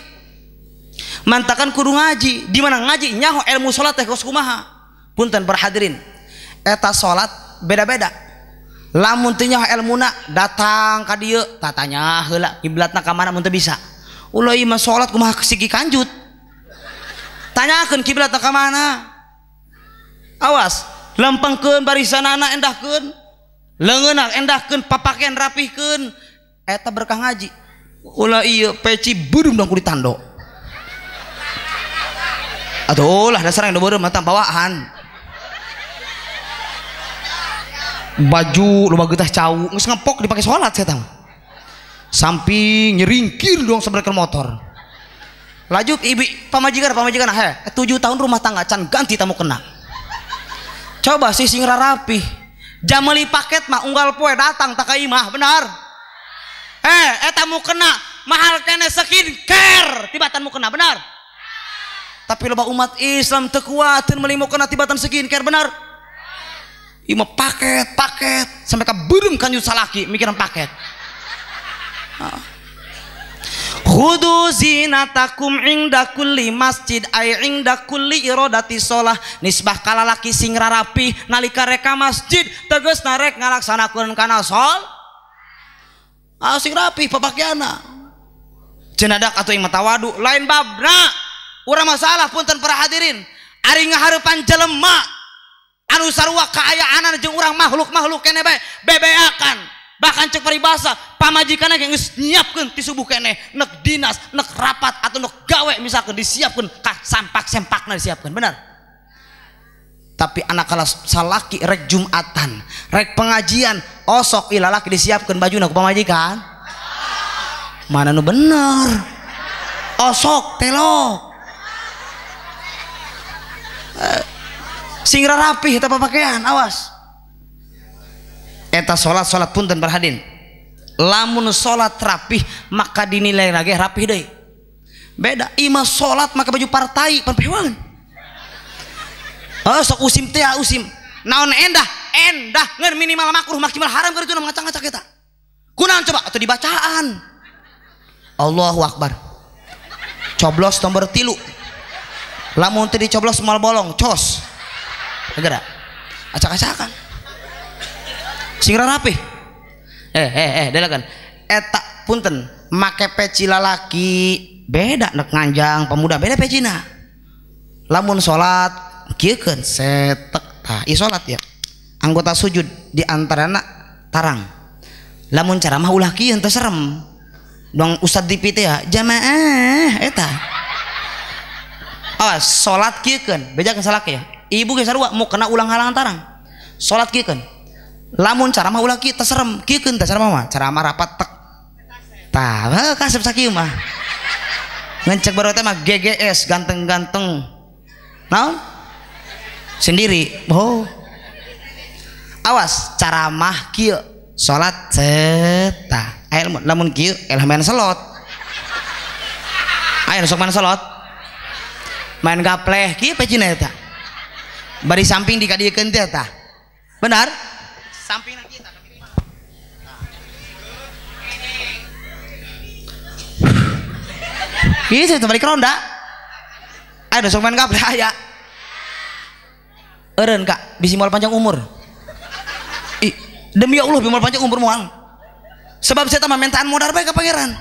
Mantakan kudu ngaji, di mana ngaji nyaho ilmu salat teh kos kumaha. Punten berhadirin. Eta salat beda-beda. Lamun teu nyaho ilmuna datang ka dieu tatanya heula kiblatna ka mana mun teu bisa. Ulah ieu mah salat kumaha siki kanjut. Tanyakeun kiblatna ka mana. Awas, lempengkeun barisanana endahkeun. Leungeunna endahkeun, papakean rapihkeun. Eta berkah ngaji. Ulah ieu peci beureum dong ku ditando. Atuh lah dasar yang beureum mah bawaan. Baju loba getah cau geus ngepok dipake salat saya tahu. Samping nyeringkir dong seberker motor. Laju ibu pamajikan he 7 tahun rumah tangga can ganti tamu kena. Coba sih sing rapih. Jam meuli paket mah unggal poe datang tak ka imah benar. Eta mukena mahal kene skincare tibatan mukena benar. Tapi loba umat Islam teu kuateun meuli mukena tibatan skincare benar. Ima paket paket sampai ka beureum kanjut salaki mikiran paket. Khudu zinatakum inda kulli masjid ay inda kulli iradati sholah. Nisbah kalalaki sing rarapih nalika rek ka masjid tegasna rek ngalaksanakeun kana sol. Sing rapih papakeana. Cenadak atuh ing tawadu lain babna. Urang masalah punten para hadirin. Ari ngahareupan jelema anu sarua kaayaanana jeung urang makhluk-makhluk keneh bae bebeakan. Bahkan cek paribasa pamajikanna ge geus nyiapkeun ti subuh keneh nek dinas, nek rapat atau nek gawe misalkan disiapkeun ka sampak-sempakna disiapkeun benar. Tapi anak kelas salaki rek jumatan, rek pengajian, osok ilalaki disiapkeun bajuna ku pamajikan. Mana nu bener? Osok telok. Sing rapih eta pakaian, awas. Eta salat-salat punten berhadin. Lamun salat rapih maka dinilai lagi rapih deui. Beda imah salat maka baju partai pan pewangan. Oh, sok usim teh usim. Naon endah? Endah ngan minimal makruh maksimal haram keur itu ngacak-ngacak eta. Kunaon coba atuh dibacaan. Allahu Akbar. Coblos nomor 3. Lamun teu dicoblos moal bolong, cos. Geura. Acak-acakan. Sing rapih. Delakan. Eta punten make peci lalaki beda nek nganjang pemuda beda pecina. Lamun salat kieukeun setek tah ieu salat ya. Anggota sujud di antarana tarang. Lamun ceramah ulah kieu teu serem. Dong ustad di PT ya jamaah eta. Awas salat kieukeun bejakeun salak ya. Ibu ge sarua mau kena ulang halangan tarang. Salat kieukeun. Lamun ceramah ulah kieu teu serem, kieukeun teh ceramah mah, ceramah rapat tek. Tah, kasep sakieu mah. Ngencek baru teh mah GGS ganteng-ganteng. Naon? Sendiri. Oh. Awas ceramah kieu, salat ceta. Aya lamun kieu elah main selot. Aya sok main selot. Main gapleh kieu pecina eta. Bari samping dikadiekeun teh tah. Benar? Samping kita. Ieu teh balik ronda. Ayo sok main gapleh aya. Eureun Kak, bisi moal panjang umur. Ih, demi Allah bisi moal panjang umur moal. Sebab saya mah mentaan modar bae ka pangeran.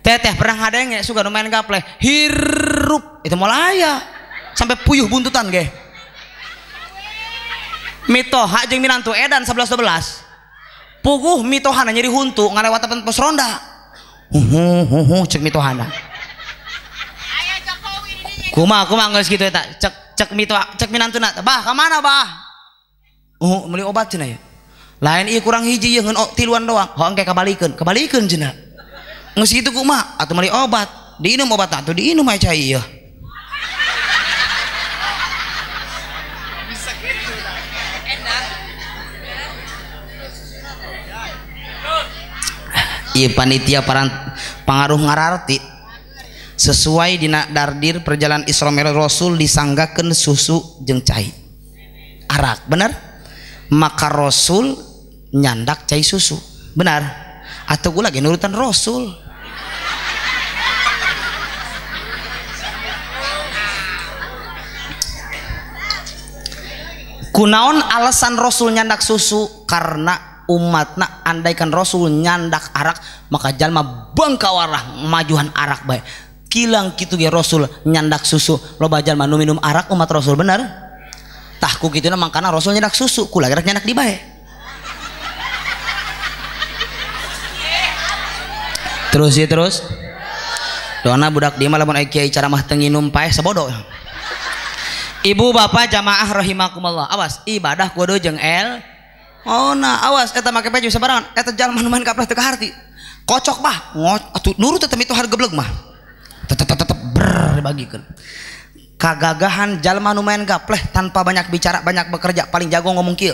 Teteh pernah ngadenge suka nu main gapleh, hirup itu moal aya. Sampai puyuh buntutan ge. Mitoha jeung minantu edan 11-12. Puguh mitohana nyeri huntu ngalewatan pos ronda. Huhu cek mitohana. Kumaha kumaha geus kitu eta cek cek mitoha cek minantuna bah ka mana bah? Meuli obat cenah ya. Lain ieu kurang hiji ieu ngeun tiluan doang. Hoang ke kabalikeun, kabalikeun cenah. Geus kitu kumaha? Atuh meuli obat, diinum obat atuh diinum aya cai ieu. Ieu panitia pangaruh ngararti sesuai dina dardir perjalanan Isra Mi'raj Rasul disanggakeun susu jeung cai arak, benar? Maka Rasul nyandak cai susu, benar? Atau gua lagi nurutan Rasul. Kunaon alasan Rasul nyandak susu? Karena umatna andaikan Rasul nyandak arak maka jalma bengkawarah majuan arak bae. Kilang kitu ge Rasul nyandak susu loba jalma nu minum arak umat Rasul, bener? Tah ku kituna mangkana Rasul nyandak susu kula gerak nyandak di bae. Terus ya terus. Doana budak di mah lamun aya kiai ceramah teu nginum paeh sabodo. Ibu bapak jamaah rahimakumullah, awas ibadah kudu jeung el. Oh nah awas eta make baju sembarangan eta jalma nu main kapleh teu kaharti. Kocok bah ngot atuh nurut teh itu harga geblek mah. Tetep ber dibagikeun. Kagagahan jalma nu main gapleh tanpa banyak bicara, banyak bekerja, paling jago ngomong kieu.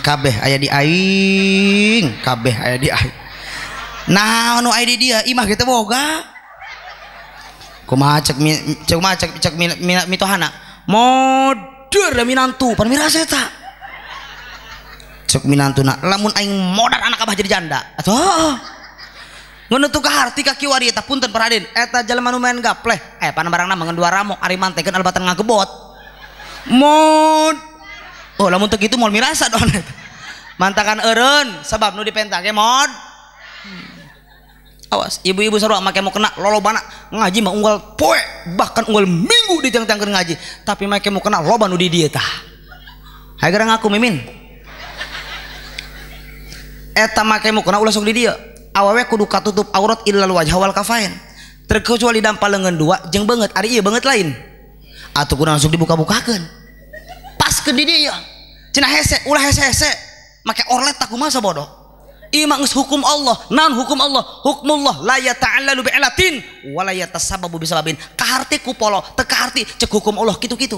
Kabeh aya di aing, kabeh aya di aing. Nah nu aya di dia imah kitu boga. Kumaha cek cek cek mitohana? Mod der minantu pan mirasa eta cek minantuna lamun aing modar anak abah jadi janda atuh ngeun teu kaharti ka kiwari eta punten paradin eta jalma nu main gapleh pan barangna mah ngan dua ramo ari mantekeun albatan ngagebot mod oh lamun teu kitu moal mirasa doan eta mantakan eureun sabab nu dipenta ge mod. Awas ibu-ibu sarua make mau kena lolobana ngaji mah unggal poe bahkan unggal minggu ditangtangkeun ngaji tapi make mau kena loba nu di dieu tah. Hayu gara ngaku mimin. Eta make mau kena ulah sok di dieu. Awewe kudu katutup aurat illal wajha wal kafain. Terkecuali dampal leungeun dua jeung beungeut ari ieu beungeut lain. Atuh kudu langsung dibuka-bukakeun. Pas ke di dieu. Cenah hese ulah hese-hese make orlet tak kumaha sabodoh. Ima geus hukum Allah, naon hukum Allah? Hukmullah la yata'allalu bi'ilatin wa la yatasabbabu bisababin. Kaharti ku polo, teu kaharti cek hukum Allah kitu-kitu.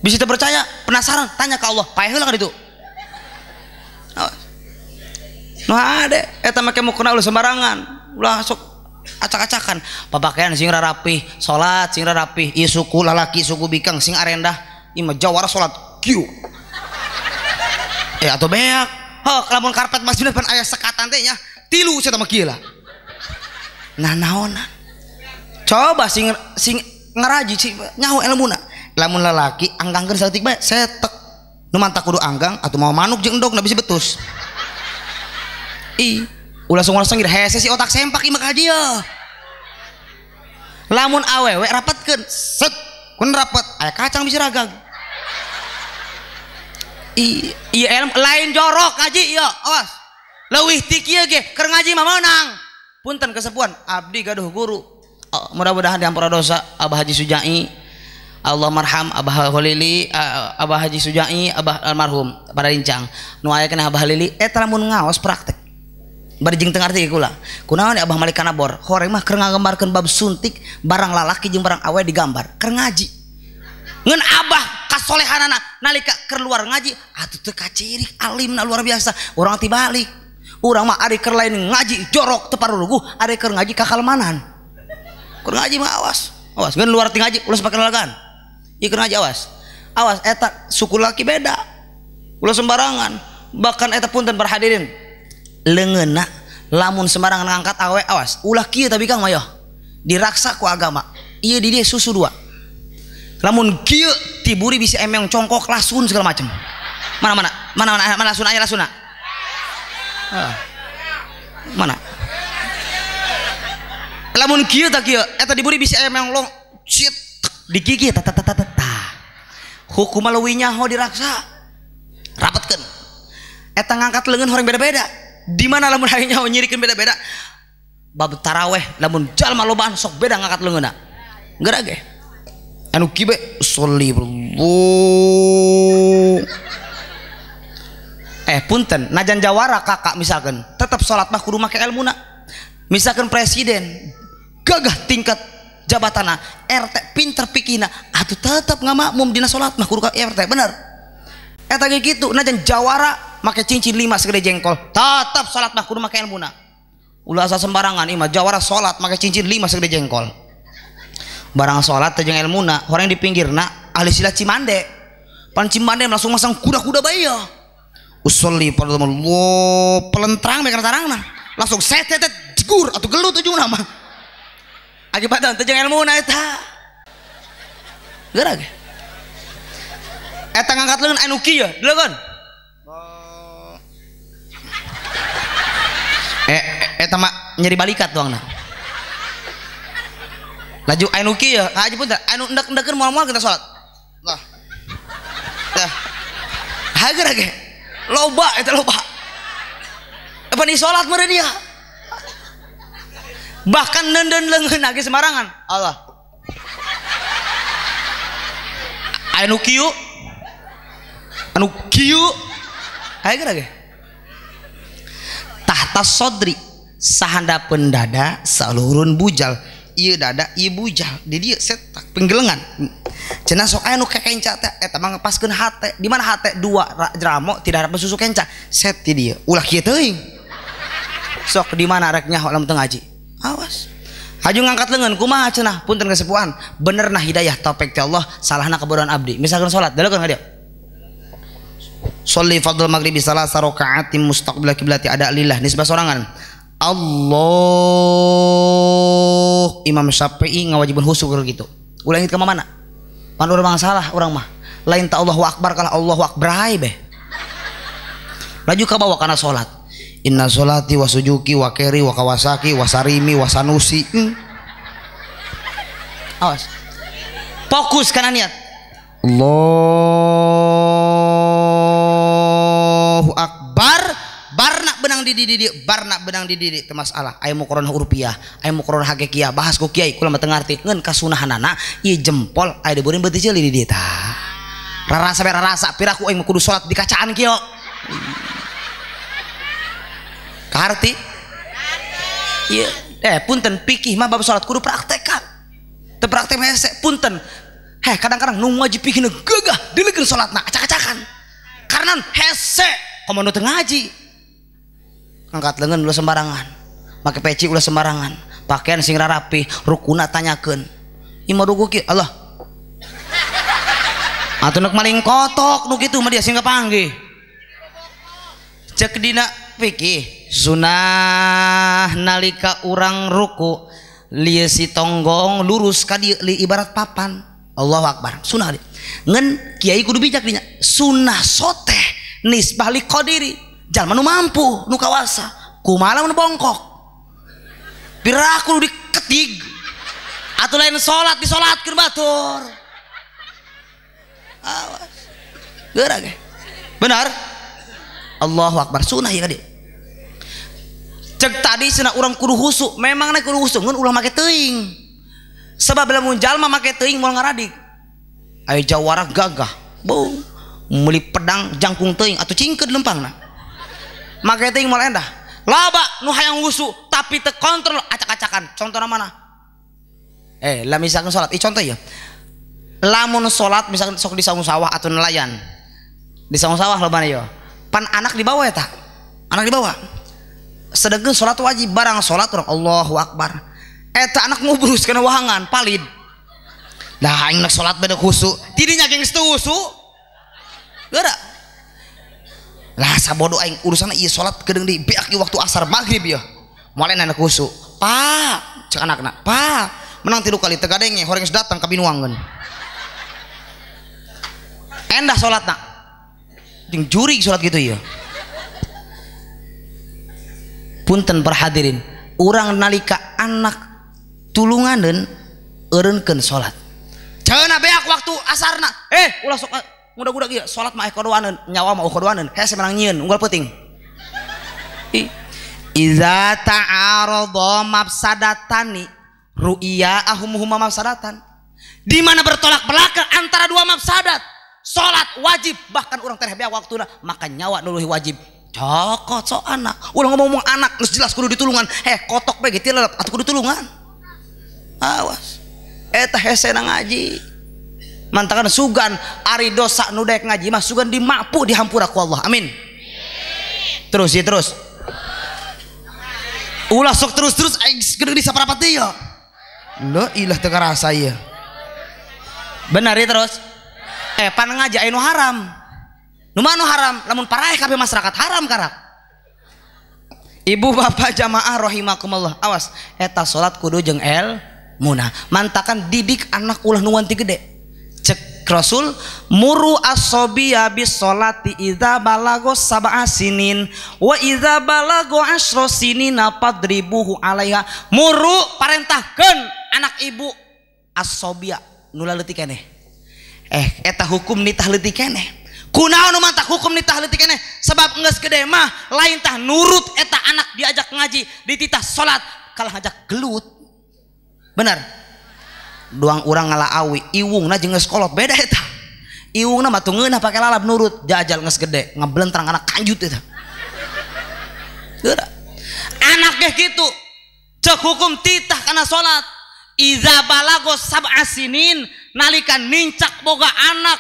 Bisa teu percaya, penasaran, tanya ke Allah. Paeh heula ka ditu. Nah ade eta make mukena ulah sembarangan, ulah sok Acak-acakan papakaian sing rarapih, salat sing rarapih, ieu suku lalaki suku bikang sing arendah, ieu mah jawara salat kieu. Atau beak. Hok lamun karpet masjid pan aya sekatan teh nya, tilu sia mah kieu lah. Nah naonan. Coba sing sing ngaraji sing nyaho elmuna. Lamun lalaki anggangkeun saeutik bae setek. Nu mantak kudu anggang atuh mau manuk jeung endog na bisi betus. Ih, ulah sungguh-sungguh hese si otak sempak ieu mah ka dieu. Lamun awewe rapatkeun, set, kun rapet, aya kacang bisa ragag. Iya lain jorok ngaji ieu, awas. Leuwih ti kieu ge keur ngaji mah meunang. Punten kesepuan, abdi gaduh guru. Mudah-mudahan diampura dosa Abah Haji Sujai, Allah marham Abah Holili, Abah Haji Sujai, Abah almarhum pada rincang. Nu aya keneh Abah Holili eta lamun ngaos praktek. Bari jeung teu ngarti kula. Kunaon Abah Malik Kanabor? Horeng mah keur ngagambarkeun bab suntik barang lalaki jeung barang awe digambar keur ngaji. Ngeun Abah kasolehanana nalika keur luar ngaji atuh teu kacirik alimna luar biasa. Urang tibalik. Urang mah ari keur lain ngaji jorok teu paruruguh, ari keur ngaji kakalemanan. Keur ngaji mah awas. Awas ngeun luar ti ngaji ulah pake lalagan. Ieu keur ngaji awas. Awas eta suku laki beda. Ulah sembarangan. Bahkan eta punten para hadirin. Leungeunna lamun sembarangan ngangkat awe awas ulah kieu tapi Kang mah diraksa ku agama ieu di dieu susu dua lamun kieu tiburi bisa emeng congkok lasun segala macam mana mana mana mana mana lasun aya lasuna mana lamun kieu tak kieu eta diburi bisa emeng long cit digigit ta ta ta ta ta hukum leuwih nyaho diraksa rapetkeun eta ngangkat leungeun horeng beda-beda. Di mana lamun hayang nyaho nyirikeun beda-beda bab taraweh lamun jalma lobaan sok beda ngangkat leungeunna geura ge anu kieu be sholli punten najan jawara kakak misalkan tetap salat mah kudu make elmuna. Misalkan presiden gagah tingkat jabatana RT pinter pikina atuh tetep ngamakmum dina salat mah kudu ka RT bener eta ge kitu najan jawara make cincin 5 segede jengkol tetap salat mah kudu make elmuna. Ulah asal sembarangan ieu mah jawara salat make cincin 5 segede jengkol barang salat teh jeung elmuna horeng di pinggirna ahli silat Cimande pan Cimande langsung masang kuda-kuda bae ya usolli fardhu Allah pelentrang bae kana tarangna langsung set set jegur atuh gelut ujungna mah akibatna teh jeung elmuna eta geura ge eta ngangkat leungeun anu kieu deuleun eta mah nyeri balikat doangna. Laju anu kieu haji punten anu endek-endekeun moal-moal kita salat. Lah. Lah. Hager ge. Loba eta loba. Apa ni salat meureun dia. Bahkan neundeun leungeun ge sembarangan. Allah. Anu kieu. Anu kieu. Hager ge. Tahta sodri sahandapeun dada saluhurun bujal ieu dada ieu bujal di dieu setak penggelengan cenah sok aya nu kekenca teh eta mah ngepaskeun hate di mana hate dua ramo tidak harap susu kenca set di dieu ulah kieu teuing sok di mana rek nyaho lamun teu ngaji awas haju ngangkat leungeun kumaha cenah punten kesepuhan bener nah hidayah taufik ti Allah salahna kebodohan abdi misalkan salat dalekeun ka dieu sholli fardhu maghribi salasa raka'atin mustaqbil kiblati ada lillah nisbah sorangan Allah Imam Syafi'i ngawajibun khusyuk gitu ulah inget ka mana pan urang salah urang mah lain ta Allahu akbar kalah Allahu akbar hae beh laju ka bawa kana salat inna sholati wa sujuki wa keri wa kawasaki wa sarimi wa sanusi awas fokus kana niat Allahu akbar barna benang di barna benang di teu masalah aya muqaranah urfiah aya muqaranah hakikiah bahas ku kiai kula mah teu ngarti ngeun kasunahanana ieu jempol aya diburin beuti ceuli di dieu tah rarasa be rarasa piraku aing mah kudu salat di kacaan kieu kaharti ieu punten pikih mah bab salat kudu praktekan teu praktek mah hese punten heh kadang-kadang nu wajib pikirna gagah dileukeun salatna acak-acakan karena hese komo nu teu ngaji angkat lengan ulah sembarangan make peci ulah sembarangan Pakaian sing rarapi, rukuna tanyakeun. Ieu mah ruku kieu, Allah. Atuh nek maling kotok nu kitu mah dia sing kapanggih. Cek dina fikih sunah nalika urang ruku lieu si tonggong lurus ka dieu li ibarat papan. Allahu akbar. Sunah di. Ngan kiai kudu bijak dinya. Sunah soteh nisbah li qadiri. Jalma nu mampu, nu kawasa. Kumaha nu bongkok. Piraku nu diketig. Atuh lain salat disolatkeun batur. Awas. Geura ge. Benar? Allahu akbar. Sunah ieu ka dieu. Cek tadi cenah urang kudu husuk, memang na kudu husuk ngan ulah make teuing. Sebab lamun jalma make teuing moal ngaradik. Aya jawara gagah, beuh, meuli pedang jangkung teuing atuh cingkeud lempangna. Make teuing moal endah. Loba nu hayang husuk tapi teu kontrol acak-acakan. Contohna mana? Lah misalkan salat, contoh ya. Lamun salat misalkan sok di saung sawah atau nelayan. Di saung sawah lobana ieu. Pan anak dibawa eta. Anak dibawa. Sedengkeun salat wajib barang salat urang Allahu akbar. Eta anak ngubrus kana wahangan palid. Lah aing nek salat beda khusyuk. Tidinya geng teu khusyuk. Geura. Lah sabodo aing urusanna ieu salat kedeung di beak waktu asar maghrib ieu. Moal anak khusyuk. Pak, cek anakna. Pak, menang 3 kali teu gadenge horeng geus datang ka binuangeun. Endah salatna. Jeung jurig salat kitu ieu. Punten perhadirin, urang nalika anak tulunganeun eureunkeun salat. Cenah beak waktu asarna, ulah sok ngudag-ngudag ieu salat mah kodoaneun, nyawa mah kodoaneun, hese menang nyieun unggal peuting. Iza ta'arada mafsadatani ru'ya ahumhuma mafsadatan. Di mana bertolak belakang antara dua mafsadat. Salat wajib bahkan urang tereh beak waktuna, maka nyawa nu leuwih wajib. Cokot so anak, ulah ngomong-ngomong anak geus jelas kudu ditulungan. Kotok bae ge tilelep atuh kudu tulungan. Awas. Eta hese na ngaji. Mantakan sugan ari dosa nu daek ngaji mah sugan dimapu dihampura ku Allah. Amin. Terus ya terus. Ulah sok terus-terus aing geudeung di saparapat deui ya. La ilah teu karasa ieu. Benar ya terus. Pan ngaji aya nu haram. Nu mana haram? Lamun paraeh kabeh masyarakat haram karak. Ibu bapak jamaah rahimakumullah. Awas, eta salat kudu jeung elmuna. Mantakan didik anak ulah nu wanti gede. Cek Rasul, muru as-sobiya bis sholati idza balago sab'a sinin wa idza balago asyra sinina fadribuhu alaiha. Muru parentahkeun anak ibu as-sobiya nu leutik keneh. Eta hukum nitah leutik keneh. Kunaon nu mantak hukum nitah leutik keneh? Sebab geus gede mah lain tah nurut eta anak diajak ngaji, dititah salat kalah ngajak gelut. Benar? Duang urang ngala awi, iwungna jeung geus kolot beda eta. Iwungna mah teu ngeunah pake lalap nurut, jajal geus gede ngeblentrang anak kanjut eta. Geura. Anak ge kitu. Cek hukum titah kana salat. Iza balago sab'a sinin, nalika nincak boga anak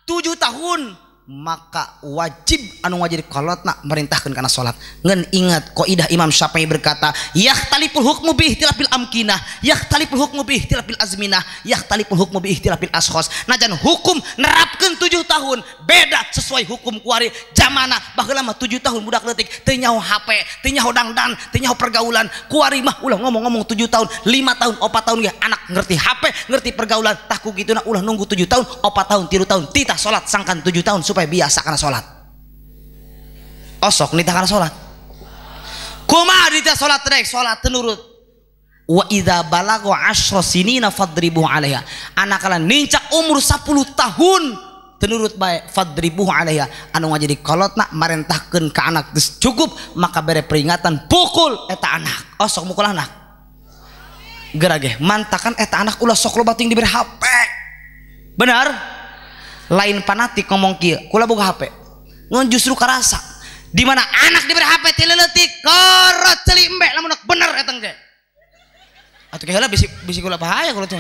7 tahun maka wajib anu wajib kolotna merintahkan karena sholat. Ngan ingat kaidah Imam Syafi'i berkata, yakhtaliful hukmu bi ihtilafil amkinah, yakhtaliful hukmu bi ihtilafil azminah, yakhtaliful hukmu bi ihtilafil ashkhos. Najan hukum nerapkeun 7 tahun beda sesuai hukum kuari jamana. Baheula mah 7 tahun budak leutik teu nyaho HP, teu nyaho dangdan, teu nyaho pergaulan. Kuari mah ulah ngomong-ngomong 7 tahun, 5 tahun, 4 tahun ge anak ngerti HP, ngerti pergaulan. Tah ku kituna ulah nunggu 7 tahun, 4 tahun, 3 tahun, titah salat sangkan 7 tahun supaya biasa karena sholat. Osok nitah karena sholat. Kumaha nitah sholat rek sholat tenurut. Wa idza balago asyra sinina fadribuhu alaiha. Anak kalian nincak umur 10 tahun tenurut bae fadribuhu alaiha. Anu ngajadi kolotna marentahkeun ka anak geus cukup maka bere peringatan pukul eta anak. Osok mukul anak. Gerage mantakan eta anak ulah sok loba ting diberi HP. Benar? Lain fanatik ngomong kieu, kula boga HP. Ngan justru karasa di mana anak diberi HP ti leutik korot ceuli embe lamun bener eta ge. Atuh ke heula bisi kula bahaya kula teh.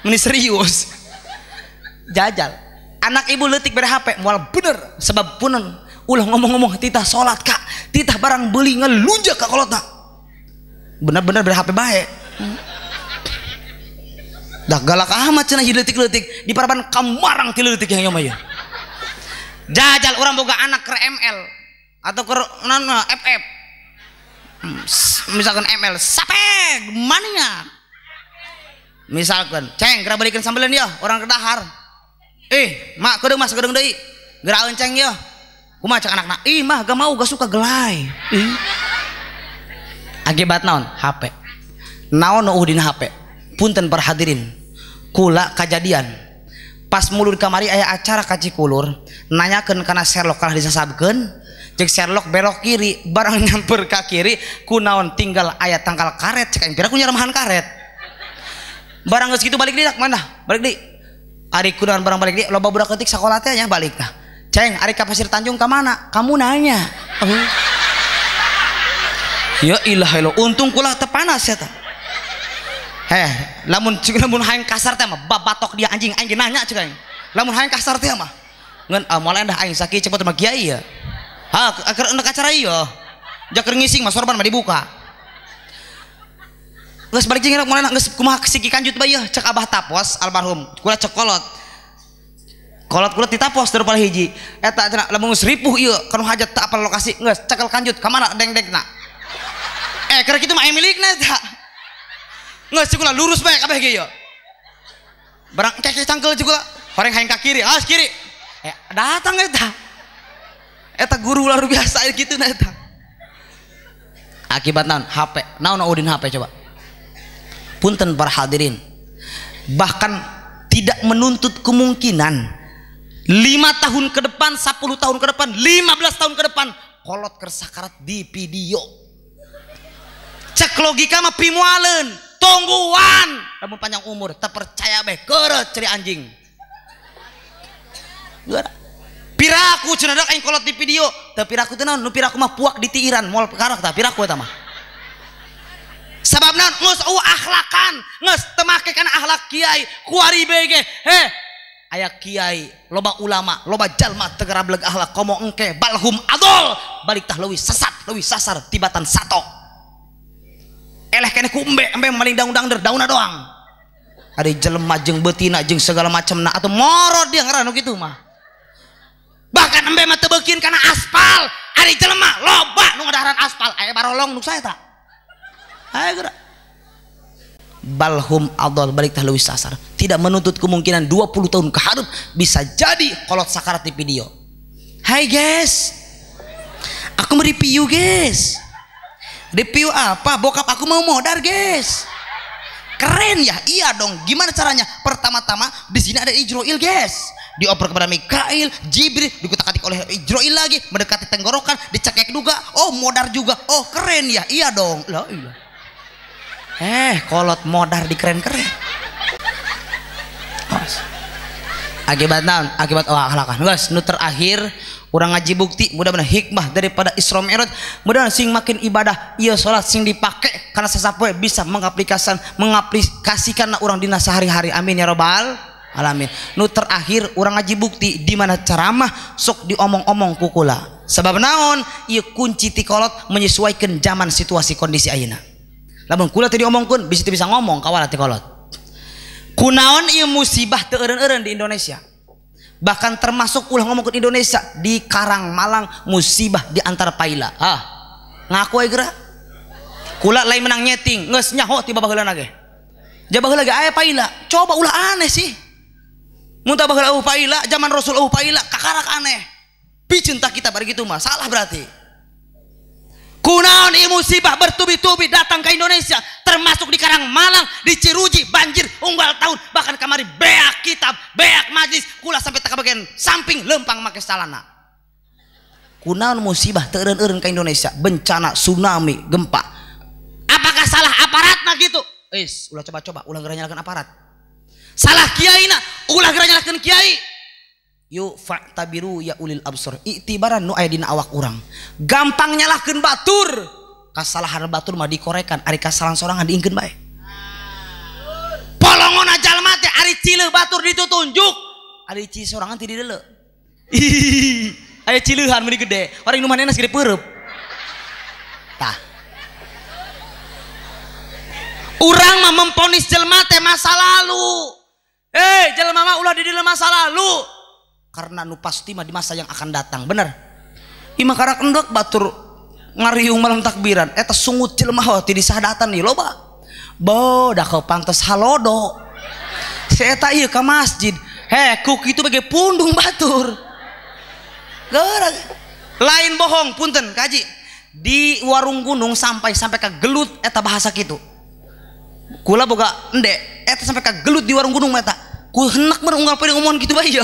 Meni serius. Jajal. Anak ibu leutik beri HP moal bener sebab punen ulah ngomong-ngomong titah salat kak, titah barang beli ngelunjak ka kolotna. Bener-bener bere HP bae. Dah galak amat cenah leutik-leutik di paraban kamarang ti leutik yang mah ieu. Jajal urang boga anak keur ML atau keur FF. Misalkan ML sapeg mania. Misalkan ceng geura balikeun sambeleun yeuh urang keur dahar. Mak kedeung mah sakedeung deui. Geura ceng yeuh. Kumaha cek anakna? Ih mah gak mau gak suka gelai. Ih. Akibat naon? HP. Naon nu dina HP? Punten para hadirin. Kula kajadian. Pas mulur kamari aya acara ka Cikulur, nanyakeun kana Sherlock kalah disasabkeun, jeung Sherlock belok kiri, barang nyamper ka kiri, kunaon tinggal aya tangkal karet cek aing pira ku nyaremahan karet. Barang geus kitu balik deui mana? Balik deui. Ari kunaon barang balik deui loba budak leutik sakola teh nya balik tah. Ceng, ari ka Pasir Tanjung ka mana? Kamu nanya. Oh. Ya ilah ilah, untung kula teu panas ya tah. Heh, lamun hayang kasar teh mah babatok dia anjing, aing ge nanya cek aing. Lamun hayang kasar teh mah ngan moal endah aing sakieu cepet mah kiai ya. Ha, keur endek acara ieu. Jaker ngising mah sorban mah dibuka. Geus balik jeung moal geus kumaha siki kanjut bae ieu cek Abah Tapos almarhum. Kula cek kolot. Kolot kula ti Tapos daripada hiji. Eta cenah lamun geus ripuh ieu kanu hajat teu apal lokasi geus cekel kanjut ka mana deng-dengna. Keur kitu mah aing milikna eta. Geus cik kula lurus bae kabeh ge ieu. Barang keke cangkel cik kula, horeng hayang ka kiri, awas kiri. Datang eta. Eta guru luar biasa kitu na eta. Akibat naon? HP. Naon udin HP coba. Punten para hadirin. Bahkan tidak menuntut kemungkinan 5 tahun ke depan, 10 tahun ke depan, 15 tahun ke depan kolot keur sakarat di video. Cek logika mah pimualeun, tungguan lamun panjang umur terpercaya bae keureuh ceri anjing. Piraku cenah dak aing kolot di video, teu piraku teh naon? Nu piraku mah puak di tiiran moal karak tah piraku eta mah. Sabab naon? Geus eueuh akhlakan, geus teu make kana akhlak kiai, kuari bae ge. Heh, aya kiai, loba ulama, loba jalma teu garableg akhlak komo engke balhum adol, balik tah leuwih sesat, leuwih sasar tibatan sato. Eleh keneh ku embe, embe maling daun-daun daunna doang. Ari jelema jeung beutina jeung segala macamna atuh morot dia ngaran nu kitu mah. Bahkan embe mah teu beukin kana aspal, ari jelema loba nu ngadaharan aspal, aya barolong nu sae ta. Ayo geura. Balhum adol balik tah leuwih sasar. Tidak menuntut kemungkinan 20 tahun ke hareup bisa jadi kolot sakarat di video. Hai guys. Aku mau review guys. Review apa? Bokap aku mau modar guys. Keren ya? Iya dong. Gimana caranya? Pertama-tama di sini ada Ijroil guys. Dioper kepada Mikail, Jibril, dikutak-atik oleh Ijroil lagi, mendekati tenggorokan, dicekek juga. Oh, modar juga. Oh, keren ya? Iya dong. Lah iya. Kolot modar dikeren-keren. Akibat naon? Akibat akhlakan. Guys, nu terakhir urang ngaji bukti mudah-mudahan hikmah daripada Isra Mi'raj, mudah-mudahan sing makin ibadah ieu salat sing dipake karena sasapoe bisa mengaplikasikan urang dina sehari-hari. Amin ya robbal alamin. Nu terakhir urang ngaji bukti di mana ceramah sok diomong-omong ku kula. Sebab naon? Ieu kunci ti kolot menyesuaikan zaman situasi kondisi ayeuna. Lamun kula teu diomongkeun bisi teu bisa ngomong kawala ti kolot. Kunaon ieu musibah teu eureun-eureun di Indonesia. Bahkan termasuk ulah ngomong ke Indonesia di Karang Malang musibah di antara paila. Ah, ngaku we geura. Kula lain menang nyeting, geus nyaho ti baheulana ge. Ja baheula ge aya paila. Coba ulah aneh sih. Mun tah baheula eueuh paila, zaman Rasul eueuh paila, kakarak aneh. Piceun tah kita bari kitu mah, salah berarti. Kunaon ieu musibah bertubi-tubi datang ke Indonesia, termasuk di Karang Malang, di Ciruji, banjir unggal tahun, bahkan kamari beak kitab, beak majlis, kula sampai tak bagian samping lempang make salana. Kunaon musibah teu eureun-eureun ka Indonesia, bencana, tsunami, gempa. Apakah salah aparatna gitu? Is, ulah coba-coba, ulah geura nyalahkeun aparat. Salah kiaina, ulah geura nyalahkeun kiai. Yuk fa'tabiru ya ulil absor, iktibaran nu aya dina awak urang. Gampang nyalahkeun batur, kasalahan batur mah dikorekan, ari kasalahan sorangan diingkeun bae. Polongon jalma teh ari cileuh batur ditutunjuk, ari ci sorangan ti dideuleu. Aya cileuhan meuni gede, orang nu manehna gede peureub. Tah. Urang mah memponis jelema teh masa lalu. Jelema mah ulah di masa lalu. Karena nu pasti mah di masa yang akan datang, bener. Imah karak endek batur ngariung malam takbiran, eta sungut jelema ti disadatan nih loba. Bodah kau pantes halodo. Si eta ieu ka masjid. Heh, ku kitu bage pundung batur. Geura. Lain bohong punten kaji. Di warung gunung sampai ka gelut eta bahasa kitu. Kula boga ende eta sampai ka gelut di warung gunung eta. Ku henek mah unggal poe ngomongan kitu bae ya.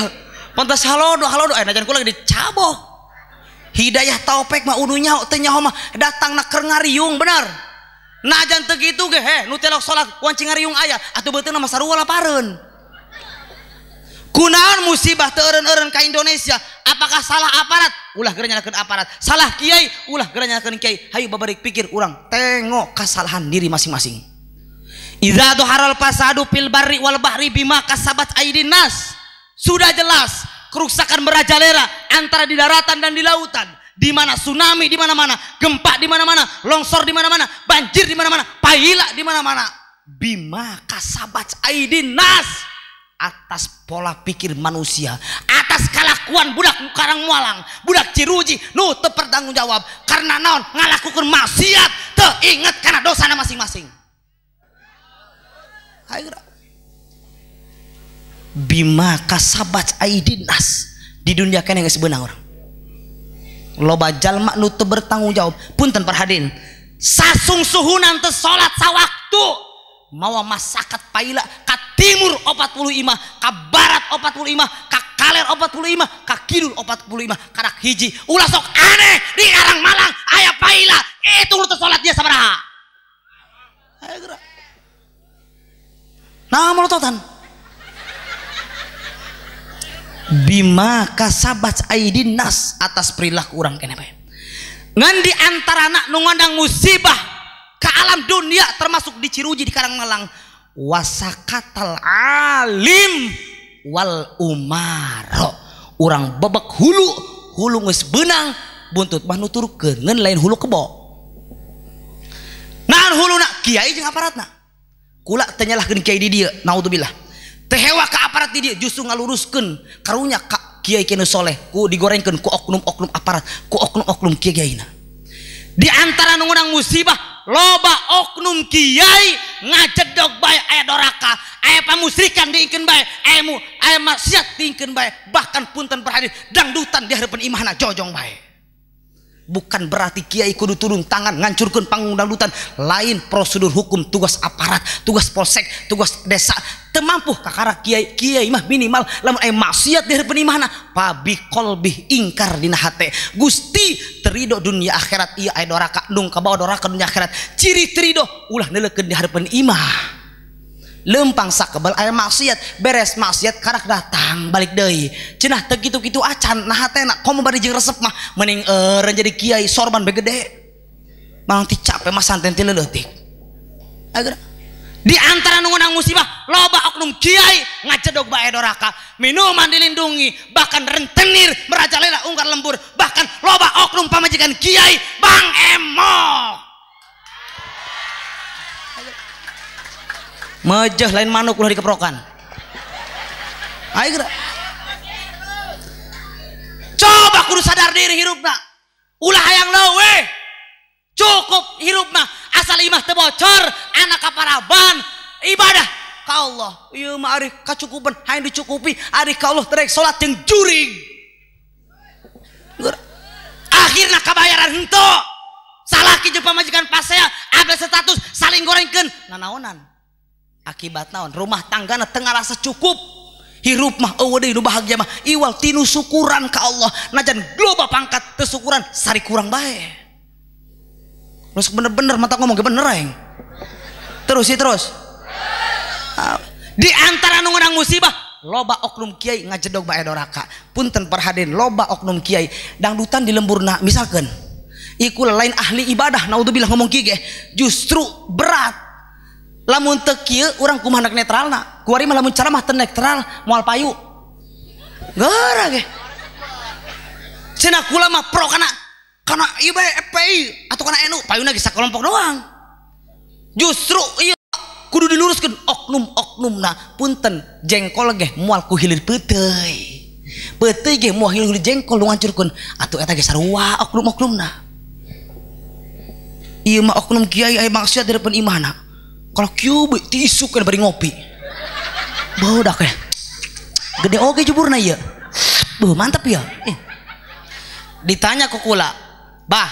Pantes halodo halodo aya najan kula dicabok. Hidayah taufik mah udu nyaho teu nyaho mah datang na keur ngariung bener. Najan teu kitu ge heh nu telok salat wanci ngariung aya atuh beuteungna mah sarua lapareun. Kunaon musibah teu eureun-eureun ka Indonesia? Apakah salah aparat? Ulah geura nyalahkeun aparat. Salah kiai, ulah geura nyalahkeun kiai. Hayu babarik pikir urang tengok kesalahan diri masing-masing. Idza dhaharal fasadu fil barri wal bahri bima kasabat aidin nas. Sudah jelas kerusakan merajalela antara di daratan dan di lautan. Di mana tsunami di mana-mana, gempa di mana-mana, longsor di mana-mana, banjir di mana-mana, paila di mana-mana. Bima kasabat aidin nas. Atas pola pikir manusia, atas kelakuan budak Karang Mualang, budak Ciruji, nu teu bertanggung jawab karena naon ngalakukeun maksiat teu inget kana dosana masing-masing. Ayo bima kasabat aidin nas. Di dunia keneh geus beunang urang. Loba jalma nu teu bertanggung jawab. Punten perhadin, sasungsuhunan teu salat sawaktu. Mawa masakat paila ka timur 40 imah, ka barat 40 imah, ka kaler 40 imah, ka kidul 40 imah, karak hiji. Ulah sok aneh di Karang Malang aya paila, itu nu teu salat dia sabaraha. Ayo gerak. Nah melototan. Bima kasabat aidin nas, atas perilaku urang keneh bae. Ngan di antarana nu ngondang musibah ke alam dunia termasuk di Ciruji di Karang Malang, wasakatal alim wal umaro. Urang bebek hulu, hulu geus beunang buntut mah nuturkeun ngan lain hulu kebo. Naon huluna? Kiai jeung aparatna. Kula teu nyalahkeun kiai di dieu, naudzubillah. Teu hewa ka aparat di dieu, justru ngaluruskeun karunya ka kiai kenu soleh ku digorengkeun ku oknum-oknum aparat, ku oknum-oknum kiaina. Di antara nu ngundang musibah loba oknum kiai ngajedog bae aya doraka, aya pamusrikan diingkeun bae, aya maksiat diingkeun bae, bahkan punten perhadin dangdutan di hareupeun imahna jojong bae. Bukan berarti kiai kudu turun tangan ngancurkeun panggung dangdutan, lain prosedur hukum, tugas aparat, tugas polsek, tugas desa. Teu mampu kakara kiai, kiai mah minimal lamun aya maksiat di hareupeun imahna pabi qalbih ingkar dina hate. Gusti terido dunia akhirat ieu aya doraka, nung kabawa doraka dunia akhirat. Ciri terido ulah neuleukeun di hareupeun imah. Lempang sakebel aya maksiat, beres maksiat karak datang balik deui. Cenah teu kitu-kitu acan nah hatena komo bari jeung resep mah mending eureun jadi kiai sorban be gede. Malah ti capek mah santen ti leutik. Agar di antara nu ngundang musibah loba oknum kiai ngajedog bae doraka, minuman dilindungi, bahkan rentenir merajalela ungkar lembur, bahkan loba oknum pamajikan kiai bang emok. Mejeh lain manuk ulah dikeprokan. Ayo gerak. Coba kudu sadar diri hirupna. Ulah hayang leuwih. Cukup hirup mah asal imah teu bocor, anak kaparaban, ibadah ka Allah. Ieu mah ari kacukupan, hayang dicukupi, ari ka Allah terek salat jeung jurig. Akhirna kabayaran henteu. Salaki jeung pamajikan pasea, ada status saling gorengkeun, nanaonan. Akibat naon? Rumah tanggana teu ngarasa cukup. Hirup mah eueuh deui nu bahagia mah iwal tinu syukuran ka Allah. Najan loba pangkat teu syukuran sari kurang bae. Terus bener-bener mata ngomong ge bener aing. Terus sih terus. Di antara nu ngundang musibah loba oknum kiai ngajedog bae doraka. Punten perhadin loba oknum kiai dangdutan di lemburna misalkeun. Iku lain ahli ibadah naudzubillah ngomong kieu ge justru berat. Lamun teu kieu urang kumaha nek netralna. Kuari mah lamun ceramah teu netral moal payu. Geura ge. Cenah kula mah pro kana ieu bae FPI atau kana NU, payuna ge sakelompok doang. Justru ieu Kudu diluruskeun oknum-oknumna. Punten jengkol ge moal ku hilir peuteuy. Peuteuy ge moal hilir jengkol nu ngancurkeun. Atuh eta ge sarua oknum-oknumna. Ieu mah oknum kiai aya maksiat di depan imahna. Kalau kieu bae tiisukeun bari ngopi. Bodak ya. Gede oge juburna ieu. Beuh mantep ya. Ditanya ku kula, "Bah,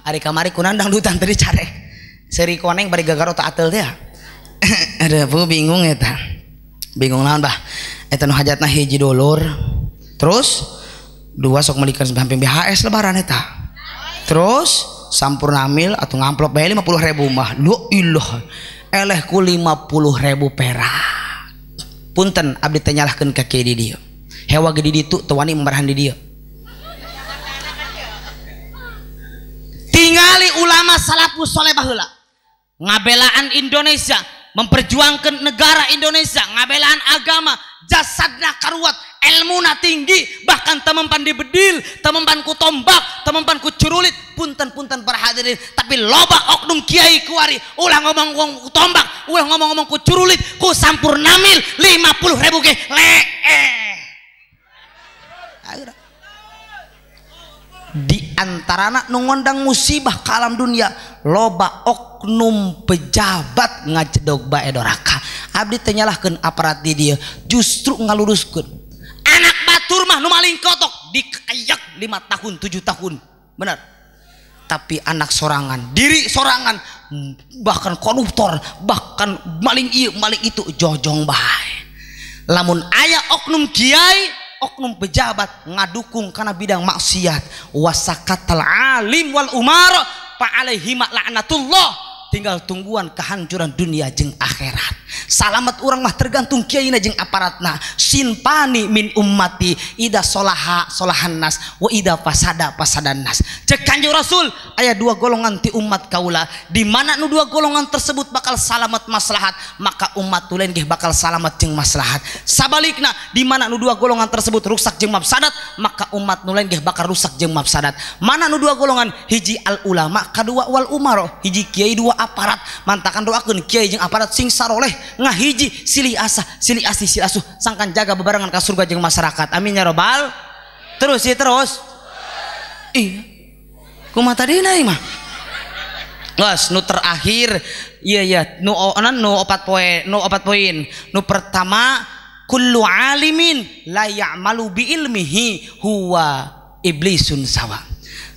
ari kamari kunandang dutan tadi carek. Seuri koneng bari gagaro tak ateul teh." Ada bu bingung eta. Bingung naon, Bah? Eta nu hajatna hiji dulur. Terus dua sok meulikeun sampai BHS lebaran eta. Terus sampurna mil atau ngamplop bae 50.000 mah. La ilah. Eleh ku 50.000 perak. Punten abdi teh nyalahkeun ka kiai di dieu. Hewa ge di ditu teu wani membarahan di dieu. Tingali ulama salafus soleh baheula. Ngabelaan Indonesia, memperjuangkan negara Indonesia, ngabelaan agama, jasadna karuat, ilmuna tinggi, bahkan temempan dibedil, temempan ku tombak, temempan ku curulit, punten-punten para hadirin, tapi loba oknum kiai kuari, ulah ngomong-ngomong ku tombak, ulah ngomong-ngomong ku curulit, ku sampurnamil 50.000 ge lee. Di antarana nu ngondang musibah ka alam dunia loba oknum pejabat ngajedog bae doraka. Abdi teh nyalahkeun aparat di dieu, justru ngaluruskeun. Anak batur mah nu maling kotok dikayak 5 tahun 7 tahun. Benar. Tapi anak sorangan, diri sorangan, bahkan koruptor, bahkan maling ieu maling itu jojong bae. Lamun aya oknum kiai, oknum pejabat ngadukung karena bidang maksiat, wasakatal alim wal umara fa alaihi laknatullah. Tinggal tungguan kehancuran dunia jeung akhirat. Salamat urang mah tergantung kiaina jeung aparatna. Sinpani min ummati ida solaha solahan nas wa ida fasada fasadan nas. Cek Kanjeng Rasul aya dua golongan ti umat kaula, di mana nu dua golongan tersebut bakal salamat maslahat, maka umat lain ge bakal salamat jeung maslahat. Sabalikna di mana nu dua golongan tersebut rusak jeung mafsadat, maka umat nu lain ge bakal rusak jeung mafsadat. Mana nu dua golongan? Hiji al ulama, kadua wal umaro. Hiji kiai, dua aparat. Mantakan doakeun kiai jeung aparat sing saroleh ngahiji silih asah silih asih silih asuh sangkan jaga bebarengan ka surga jeung masyarakat. Amin ya robbal. Terus ya terus. Iya. Kumaha tadina ieu mah? Geus nu terakhir iya ya nu nu opat poe, nu opat poin. Nu pertama kullu alimin la ya'malu bi ilmihi huwa iblisun sawa.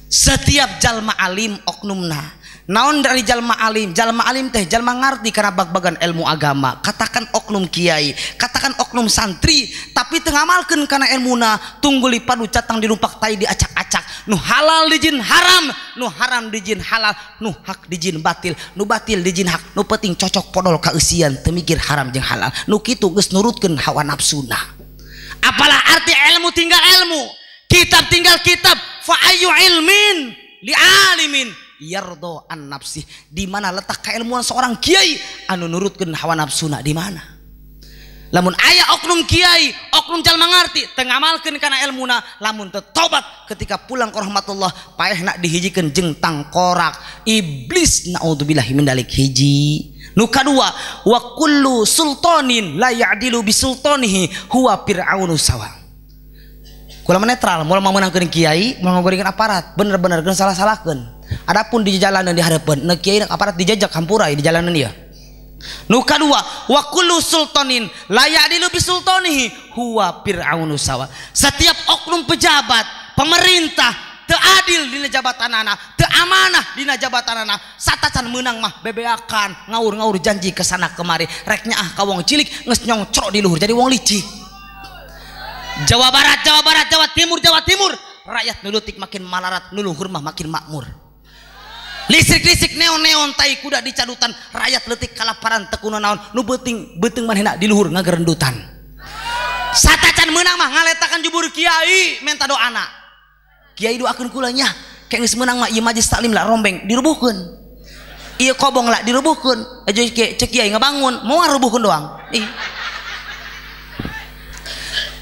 Setiap jalma alim oknumna. Naon dari jalma alim? Jalma alim teh jalma ngarti karena bag-bagan ilmu agama. Katakan oknum kiai, katakan oknum santri, tapi teu ngamalkeun kana ilmuna, tunggul padu catang dilumpak tai diacak-acak. Nu halal dijin haram, nu haram dijin halal, nu hak dijin batil, nu batil dijin hak, nu penting cocok podol kaeusian teu mikir haram jeung halal. Nu kitu geus nurutkeun hawa nafsuna. Apalah arti ilmu tinggal ilmu, kitab tinggal kitab, fa ayu ilmin li alimin yardo an nafsi. Di mana letak keilmuan seorang kiai anu nurutkeun hawa nafsuna? Di mana? Lamun aya oknum kiai, oknum jalma ngarti teu ngamalkeun kana ilmuna, lamun teu tobat ketika pulang ke rahmatullah paehna dihijikeun jeung tangkorak iblis, naudzubillahi min dalik. Hiji. Nu kadua, wa kullu sultanin la ya'dilu bi sultanihi huwa fir'aunu sawa. Kula netral, moal meunangkeun kiai, moal ngagorengkeun aparat, bener-bener keun salah-salahkeun. Adapun di jalanan di hadapan, nu kiai aparat dijajak hampura di jalanan ieu. Nu kadua, wa kullu sultanin la ya'dilu bi sultanihi huwa fir'aunu sawa. Setiap oknum pejabat, pemerintah teu adil dina jabatanana, teu amanah dina jabatanana, satacan meunang mah bebeakan, ngaur-ngaur janji ke sana kemari, rek nyaah ka wong cilik geus nyongcrok di luhur jadi wong licik. Jawa Barat, Jawa Barat, Jawa Timur, Jawa Timur, rakyat nulutik makin malarat, nuluhur mah makin makmur. Listrik-listrik neon-neon tai kuda dicadutan, rakyat leutik kalaparan teu kuno naon, nu beuting beuteung manehna di luhur ngagerendutan. Satacan meunang mah ngaletakan jubur kiai menta doana. Kiai doakeun kula nya, kayak geus meunang mah ieu majelis taklim lah rombeng dirubuhkeun. Ieu kobong lah dirubuhkeun. Aja cek kiai ngabangun, moal rubuhkeun doang. Ih.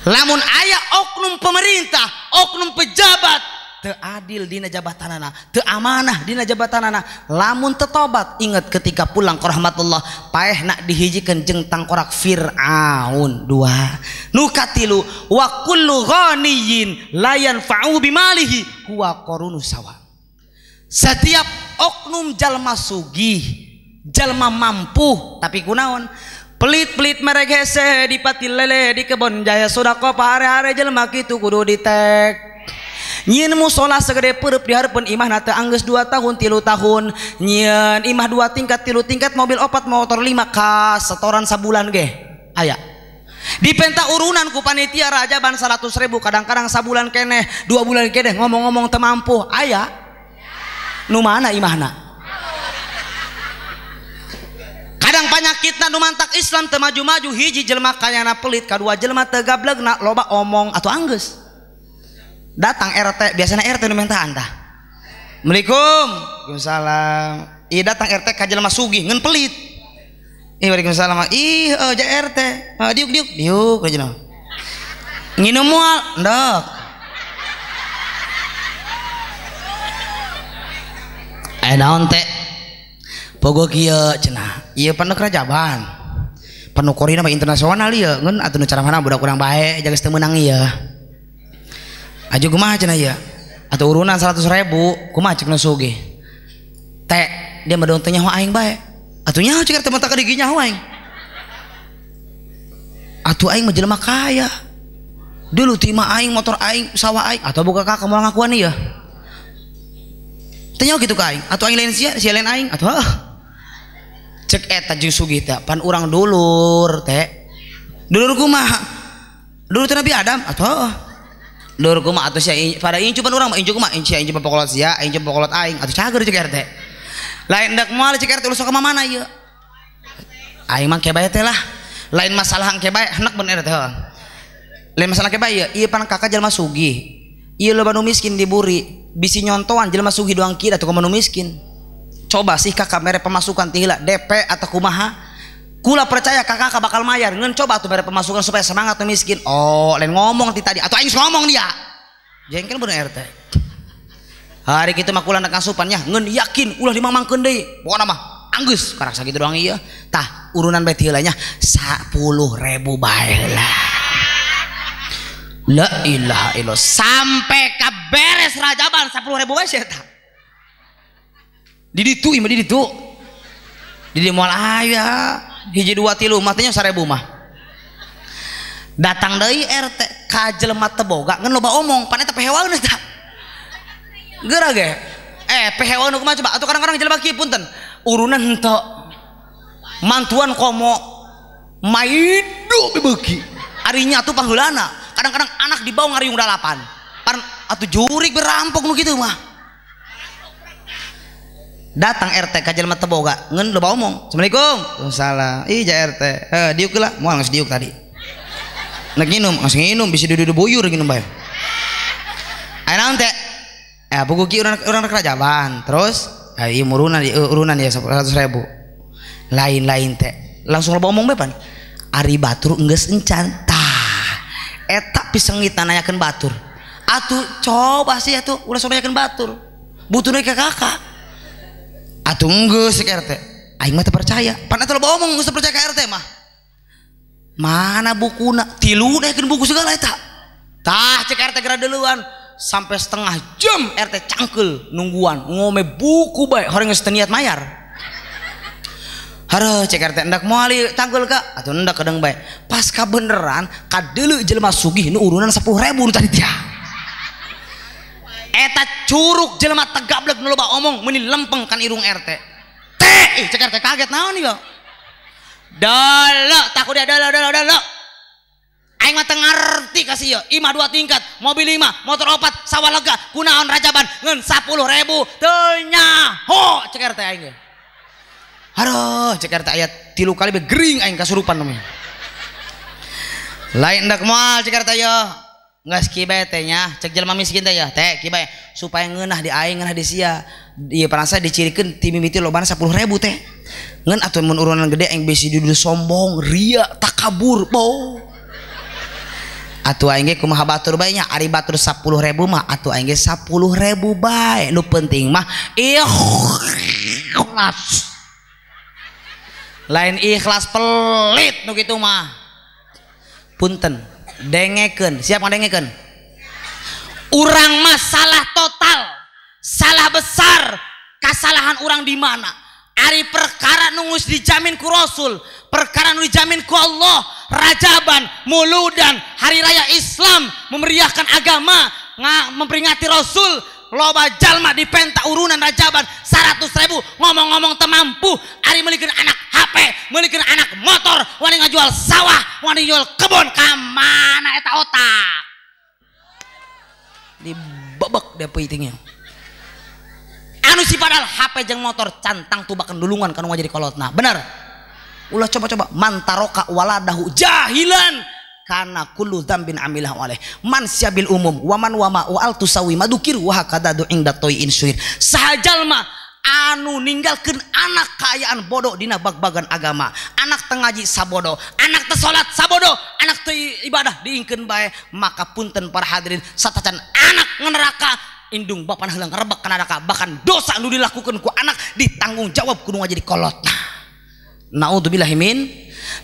Lamun aya oknum pemerintah, oknum pejabat Teu adil dina jabatanana, teu amanah dina jabatanana. Lamun teu tobat, inget ketika pulang ke rahmatullah, paehna dihijikeun jeung tangkorak Fir'aun. Dua. Nu katilu, wa kullu ghaniyin la yanfa'u bimalihi huwa qarunu sawa. Setiap oknum jalma sugih, jalma mampu, tapi kunaon? Pelit-pelit merek hese di pati lele di kebon jaya sodako pahare-hare jelma kitu kudu ditek. Nyieun musola segede peureub di hareupeun imahna teu anggeus 2 tahun 3 tahun. Nyieun imah 2 tingkat 3 tingkat mobil 4 motor 5 ka setoran sabulan ge aya. Dipenta urunan ku panitia rajaban 100.000 kadang-kadang sabulan keneh 2 bulan keneh ngomong-ngomong teu mampu aya. Nu mana imahna? Kadang panyakitna nu mantak Islam teu maju-maju, hiji jelema kayana pelit, kadua jelema teu gablegna loba omong atau anggeus. Datang RT, biasanya RT nu mintaan tah. Assalamualaikum. Waalaikumsalam. Ih datang RT ka jelema sugih ngeun pelit. Ih waalaikumsalam. Ih ja RT. Diuk diuk diuk ka jelema. Nginum moal ndok. Eh naon teh? Pogo kieu cenah. Ieu pan rajaban. Panu korina mah internasional ieu ngeun atuh nu cara mana budak urang bae jaga teu meunang ieu. Aju kumaha cenah ieu? Atuh urunan 100.000 kumaha cek nu sugih. Teh dia mah teu nyaho aing bae. Atuh nyaho cek teh mah teu digi nyaho aing. Atuh aing mah jelema kaya. Dulu ti imah aing, motor aing, sawah aing, atuh boga kakak moal ngakuan ieu. Teu nyaho kitu ka aing. Atuh aing lain sia, sia lain aing. Atuh heuh. Cek eta jeung sugih teh pan urang dulur teh. Dulur kumaha? Dulur teh Nabi Adam atuh. Dulur kumaha atuh sia pada incu pan urang mah incu kumaha? Incu incu pakolot sia, incu pakolot aing atuh cager cek RT. Lain dak moal cek RT ulah sok ka mana ieu. Aing mah ke bae teh lah. Lain masalah ke bae hendak bener RT heuh. Lain masalah ke bae ieu, ieu pan kakak jelema sugih. Ieu loba nu miskin diburi, bisi nyontoan jelema sugih doang kieu atuh kumaha nu miskin. Coba sih kakak mere pemasukan tihila DP atau kumaha, kula percaya kakak bakal mayar ngeun coba tuh mere pemasukan supaya semangat tuh miskin. Oh lain ngomong ti tadi atau aing ngomong dia jengkel bener RT. Hari kitu mah kula nak asupannya ngeun yakin ulah dimamangkeun deui pokona mah anggeus karak sakitu doang ieu tah urunan bae ti heula nya 10.000 bae lah. La ilaha illallah sampai ka beres rajaban 10.000 bae sia tah. Di ditu imah di ditu. Di moal aya hiji 2 3 mah teh 1000 mah. Datang deui RT ka jelema teu boga ngeun loba omong pan eta pehewaeun eta. Geura ge. Pehewaeun kumaha coba atuh kadang-kadang jelema kieu punten. Urunan henteu. Mantuan komo maido bebeuki. Ari nya atuh pangheulana. Kadang-kadang anak dibawa ngariung dalapan. Pan atuh jurik berampok nu kitu mah. Datang RT ka jelema teu boga ngeun loba omong. Assalamualaikum. Waalaikumsalam. Ih ja RT. Heuh diuk heula. Moal geus diuk tadi. Nek nginum, geus nginum bisi dudu buyur nginum bae. Aya naon teh? Buku kieu urang rajaban. Terus ieu urunan urunan ya 100.000. Lain-lain teh. Langsung loba omong bae pan. Ari batur geus encan. Tah. Eta pisengit nanyakeun batur. Atuh coba sih atuh ulah sok nanyakeun batur. Butuhna ka kakak. Atuh geus cek RT. Aing mah teu percaya. Pan eta loba omong geus teu percaya ka RT mah. Mana bukuna? Tilu daekeun buku segala eta. Tah cek RT geura deuleuan sampai setengah jam RT cangkeul nungguan ngome buku bae horeng geus teu niat mayar. Hareuh cek RT endak moal ieu cangkeul ka? Atuh endak kedeung bae. Pas kabeneran kadeuleu jelema sugih nu urunan 10.000 nu tadi teh. Eta curug jelema tegablek nu loba omong meuni lempeng kan irung RT. Teh, ih cek RT kaget naon ieu. Dalo takut dia dalo dalo dalo. Aing mah teu ngarti ka sia. Imah 2 tingkat, mobil 5, motor 4, sawah lega, kunaon rajaban ngeun 10.000 teu nyaho cek RT aing ge. Haruh cek RT aya 3 kali be gering aing kasurupan namanya. Lain ndak moal cek RT ye. Geus kieu bae teh nya, cek jelema miskin teh ya, teh kieu bae supaya ngeunah di aing ngeunah di sia. Ieu parasa dicirikeun ti mimiti lobana 10.000 teh. Ngeun atuh mun urunan gede aing bisi dudu sombong, ria, takabur, bo. Atuh aing ge kumaha batur bae nya, ari batur 10.000 mah atuh aing ge 10.000 bae. Nu penting mah ikhlas. Lain ikhlas pelit nu kitu mah. Punten, dengekeun, siap ngadengekeun? Urang mah salah total, salah besar, kasalahan urang di mana? Ari perkara nu geus dijamin ku Rasul, perkara nu dijamin ku Allah, Rajaban, Muludan, hari raya Islam, memeriahkan agama, memperingati Rasul, loba jalma dipenta urunan Rajaban 100.000 ngomong-ngomong temampu, ari meulikeun anak HP, meulikeun anak motor, wani ngajual sawah, wani jual kebun, ka mana eta otak? Dibebek dia peutingnya. Anu si padahal HP jeung motor cantang tubakan dulungan kanu jadi kolotna. Bener. Ulah coba-coba mantaroka waladahu jahilan kana kullu dzambin amilahu alaih man syabil umum waman wama wa al tusawi madukir wa hakada du inda toyin syuir. Sahajalma anu ninggalkeun anak kaayaan bodoh dina bag-bagan agama, anak teu ngaji sabodo, anak teu salat sabodo, anak teu ibadah diingkeun bae, maka punten para hadirin satacan anak ngeneraka indung bapak heula ngerebek kana neraka, bahkan dosa nu dilakukeun ku anak ditanggung jawab kudu jadi kolotna. Naudzubillahi min.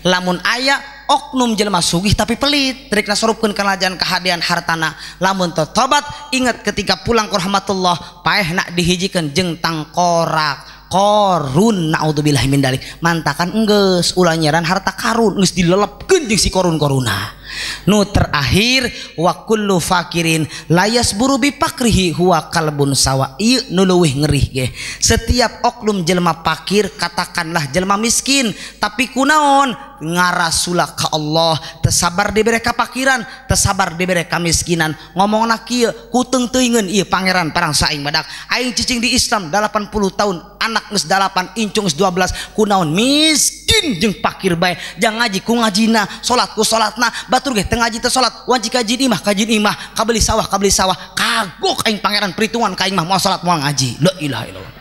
Lamun aya oknum jelema sugih tapi pelit, rek nasorupkeun kana kahadean hartana, lamun teu tobat ingat ketika pulang ke rahmatullah paehna dihijikeun jeung tangkorak Korun, naudzubillahi min dalik. Mantakan enggeus ulah nyeran harta karun geus dilelepkeun jeung si korun-koruna. Nu terakhir wa kullu fakirin layas buru bi pakrihi huwa kalbun sawa. Ieu nu leuwih ngerih ge. Setiap oknum jelema pakir, katakanlah jelema miskin, tapi kunaon ngarasula ka Allah, teu sabar dibere kapakiran, teu sabar dibere kamiskinan. Ngomongna kieu, kuteung teuingeun ieu pangeran parang saing badak. Aing cicing di Islam 80 tahun, anak geus 8, incung geus 12, kunaon miskin jeung pakir bae. Jang ngaji ku ngajina, salat ku salatna, batur ge teu ngaji teu salat, wanci kajin imah kajin imah, kabeli sawah kabeli sawah, kagok aing pangeran perhitungan ka aing mah moal salat moal ngaji. La ilaha illallah.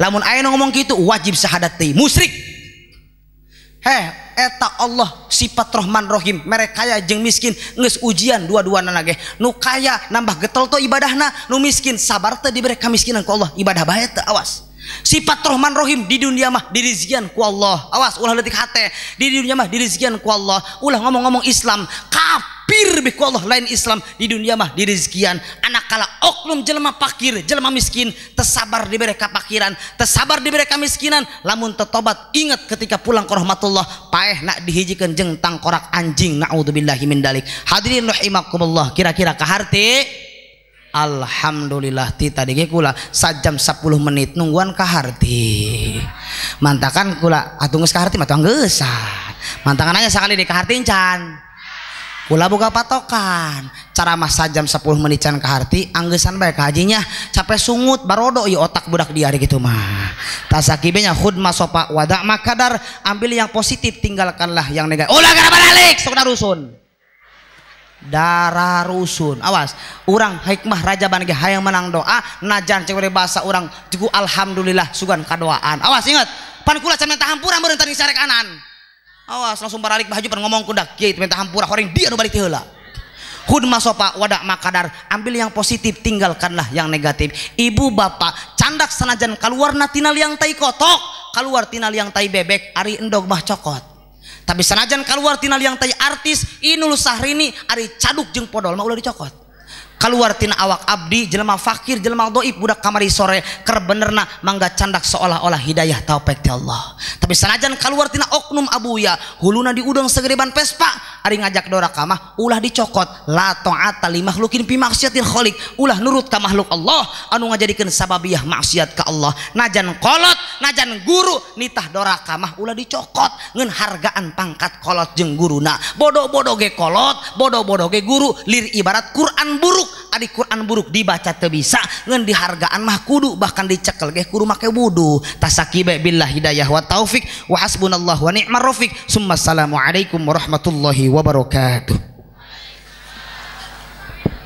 Lamun aya nu ngomong kitu wajib syahadat teh musyrik. Heh, eta Allah sifat Rahman Rahim, mere kaya jeung miskin geus ujian dua-duana ge. Nu kaya nambah getol to ibadahna, nu miskin sabar teh dibere kamiskinan ku Allah, ibadah bae teu awas. Sifat Rahman Rahim di dunia mah dirizian ku Allah. Awas ulah leutik hate. Di dunia mah dirizian ku Allah. Ulah ngomong-ngomong Islam, kafir be ku Allah lain Islam. Di dunia mah dirizian. Anak kala oknum jelema pakir, jelema miskin, teu sabar dibere kapakiran, teu sabar dibere kamiskinan, lamun teu tobat ingat ketika pulang ke rahmatullah paeh nak dihijikeun jeung tangkorak anjing, naudzubillahi min dalik. Hadirin rahimakumullah, kira-kira kaharti? Alhamdulillah ti tadi ge kula sajam 10 menit nungguan kaharti. Mantakan kula atuh geus kaharti mah tong geusan. Mantakan aja sakali di kaharti encan. Kula boga patokan. Ceramah sajam 10 menit can kaharti anggesan bae ka hajinya capek sungut barodo ieu otak budak dia ari kitu mah. Tasakibe nya khudma sopa wada makadar, ambil yang positif tinggalkanlah yang negatif. Ulah gara balik sok darusun. Darah rusun, awas urang hikmah rajaban ge hayang menang doa najan cek bahasa urang juku alhamdulillah sugan kadoaan. Awas ingat pan kula can minta hampura meureun tadi sarek anan. Awas langsung baralik baju pan ngomong kudak kieu minta hampura horing dia nu balik ti heula. Hudma sopa wadak makadar, ambil yang positif tinggalkanlah yang negatif. Ibu bapak candak sanajan kaluarna tina liang tai kotok, kaluar tina liang tai bebek, ari endog mah cokot. Tapi sanajan keluar tina liang tai artis Inul Sahrini ari caduk jeung podol mah ulah dicokot. Keluar tina awak abdi jelema fakir jelema dhaif budak kamari sore keur benerna mangga candak seolah-olah hidayah taufik ti Allah. Tapi sanajan keluar tina oknum abuya huluna diudang segede ban Vespa ari ngajak doraka mah ulah dicokot. La ta'ata li makhlukin fi maksiatil khaliq, ulah nurut ka makhluk Allah anu ngajadikeun sababiyah maksiat ka Allah. Najan kolot najan guru nitah doraka mah ulah dicokot, ngeun hargaan pangkat kolot jeung guruna. Bodoh-bodoh ge kolot, bodoh-bodoh ge guru, lir ibarat Quran buruk. Adi Quran buruk dibaca teu bisa ngeun dihargaan mah kudu, bahkan dicekel ge kudu make wudu. Tasakibe billah hidayah wa taufik wa hasbunallah wa ni'mar rafiq. Summa assalamu alaikum warahmatullahi wabarakatuh.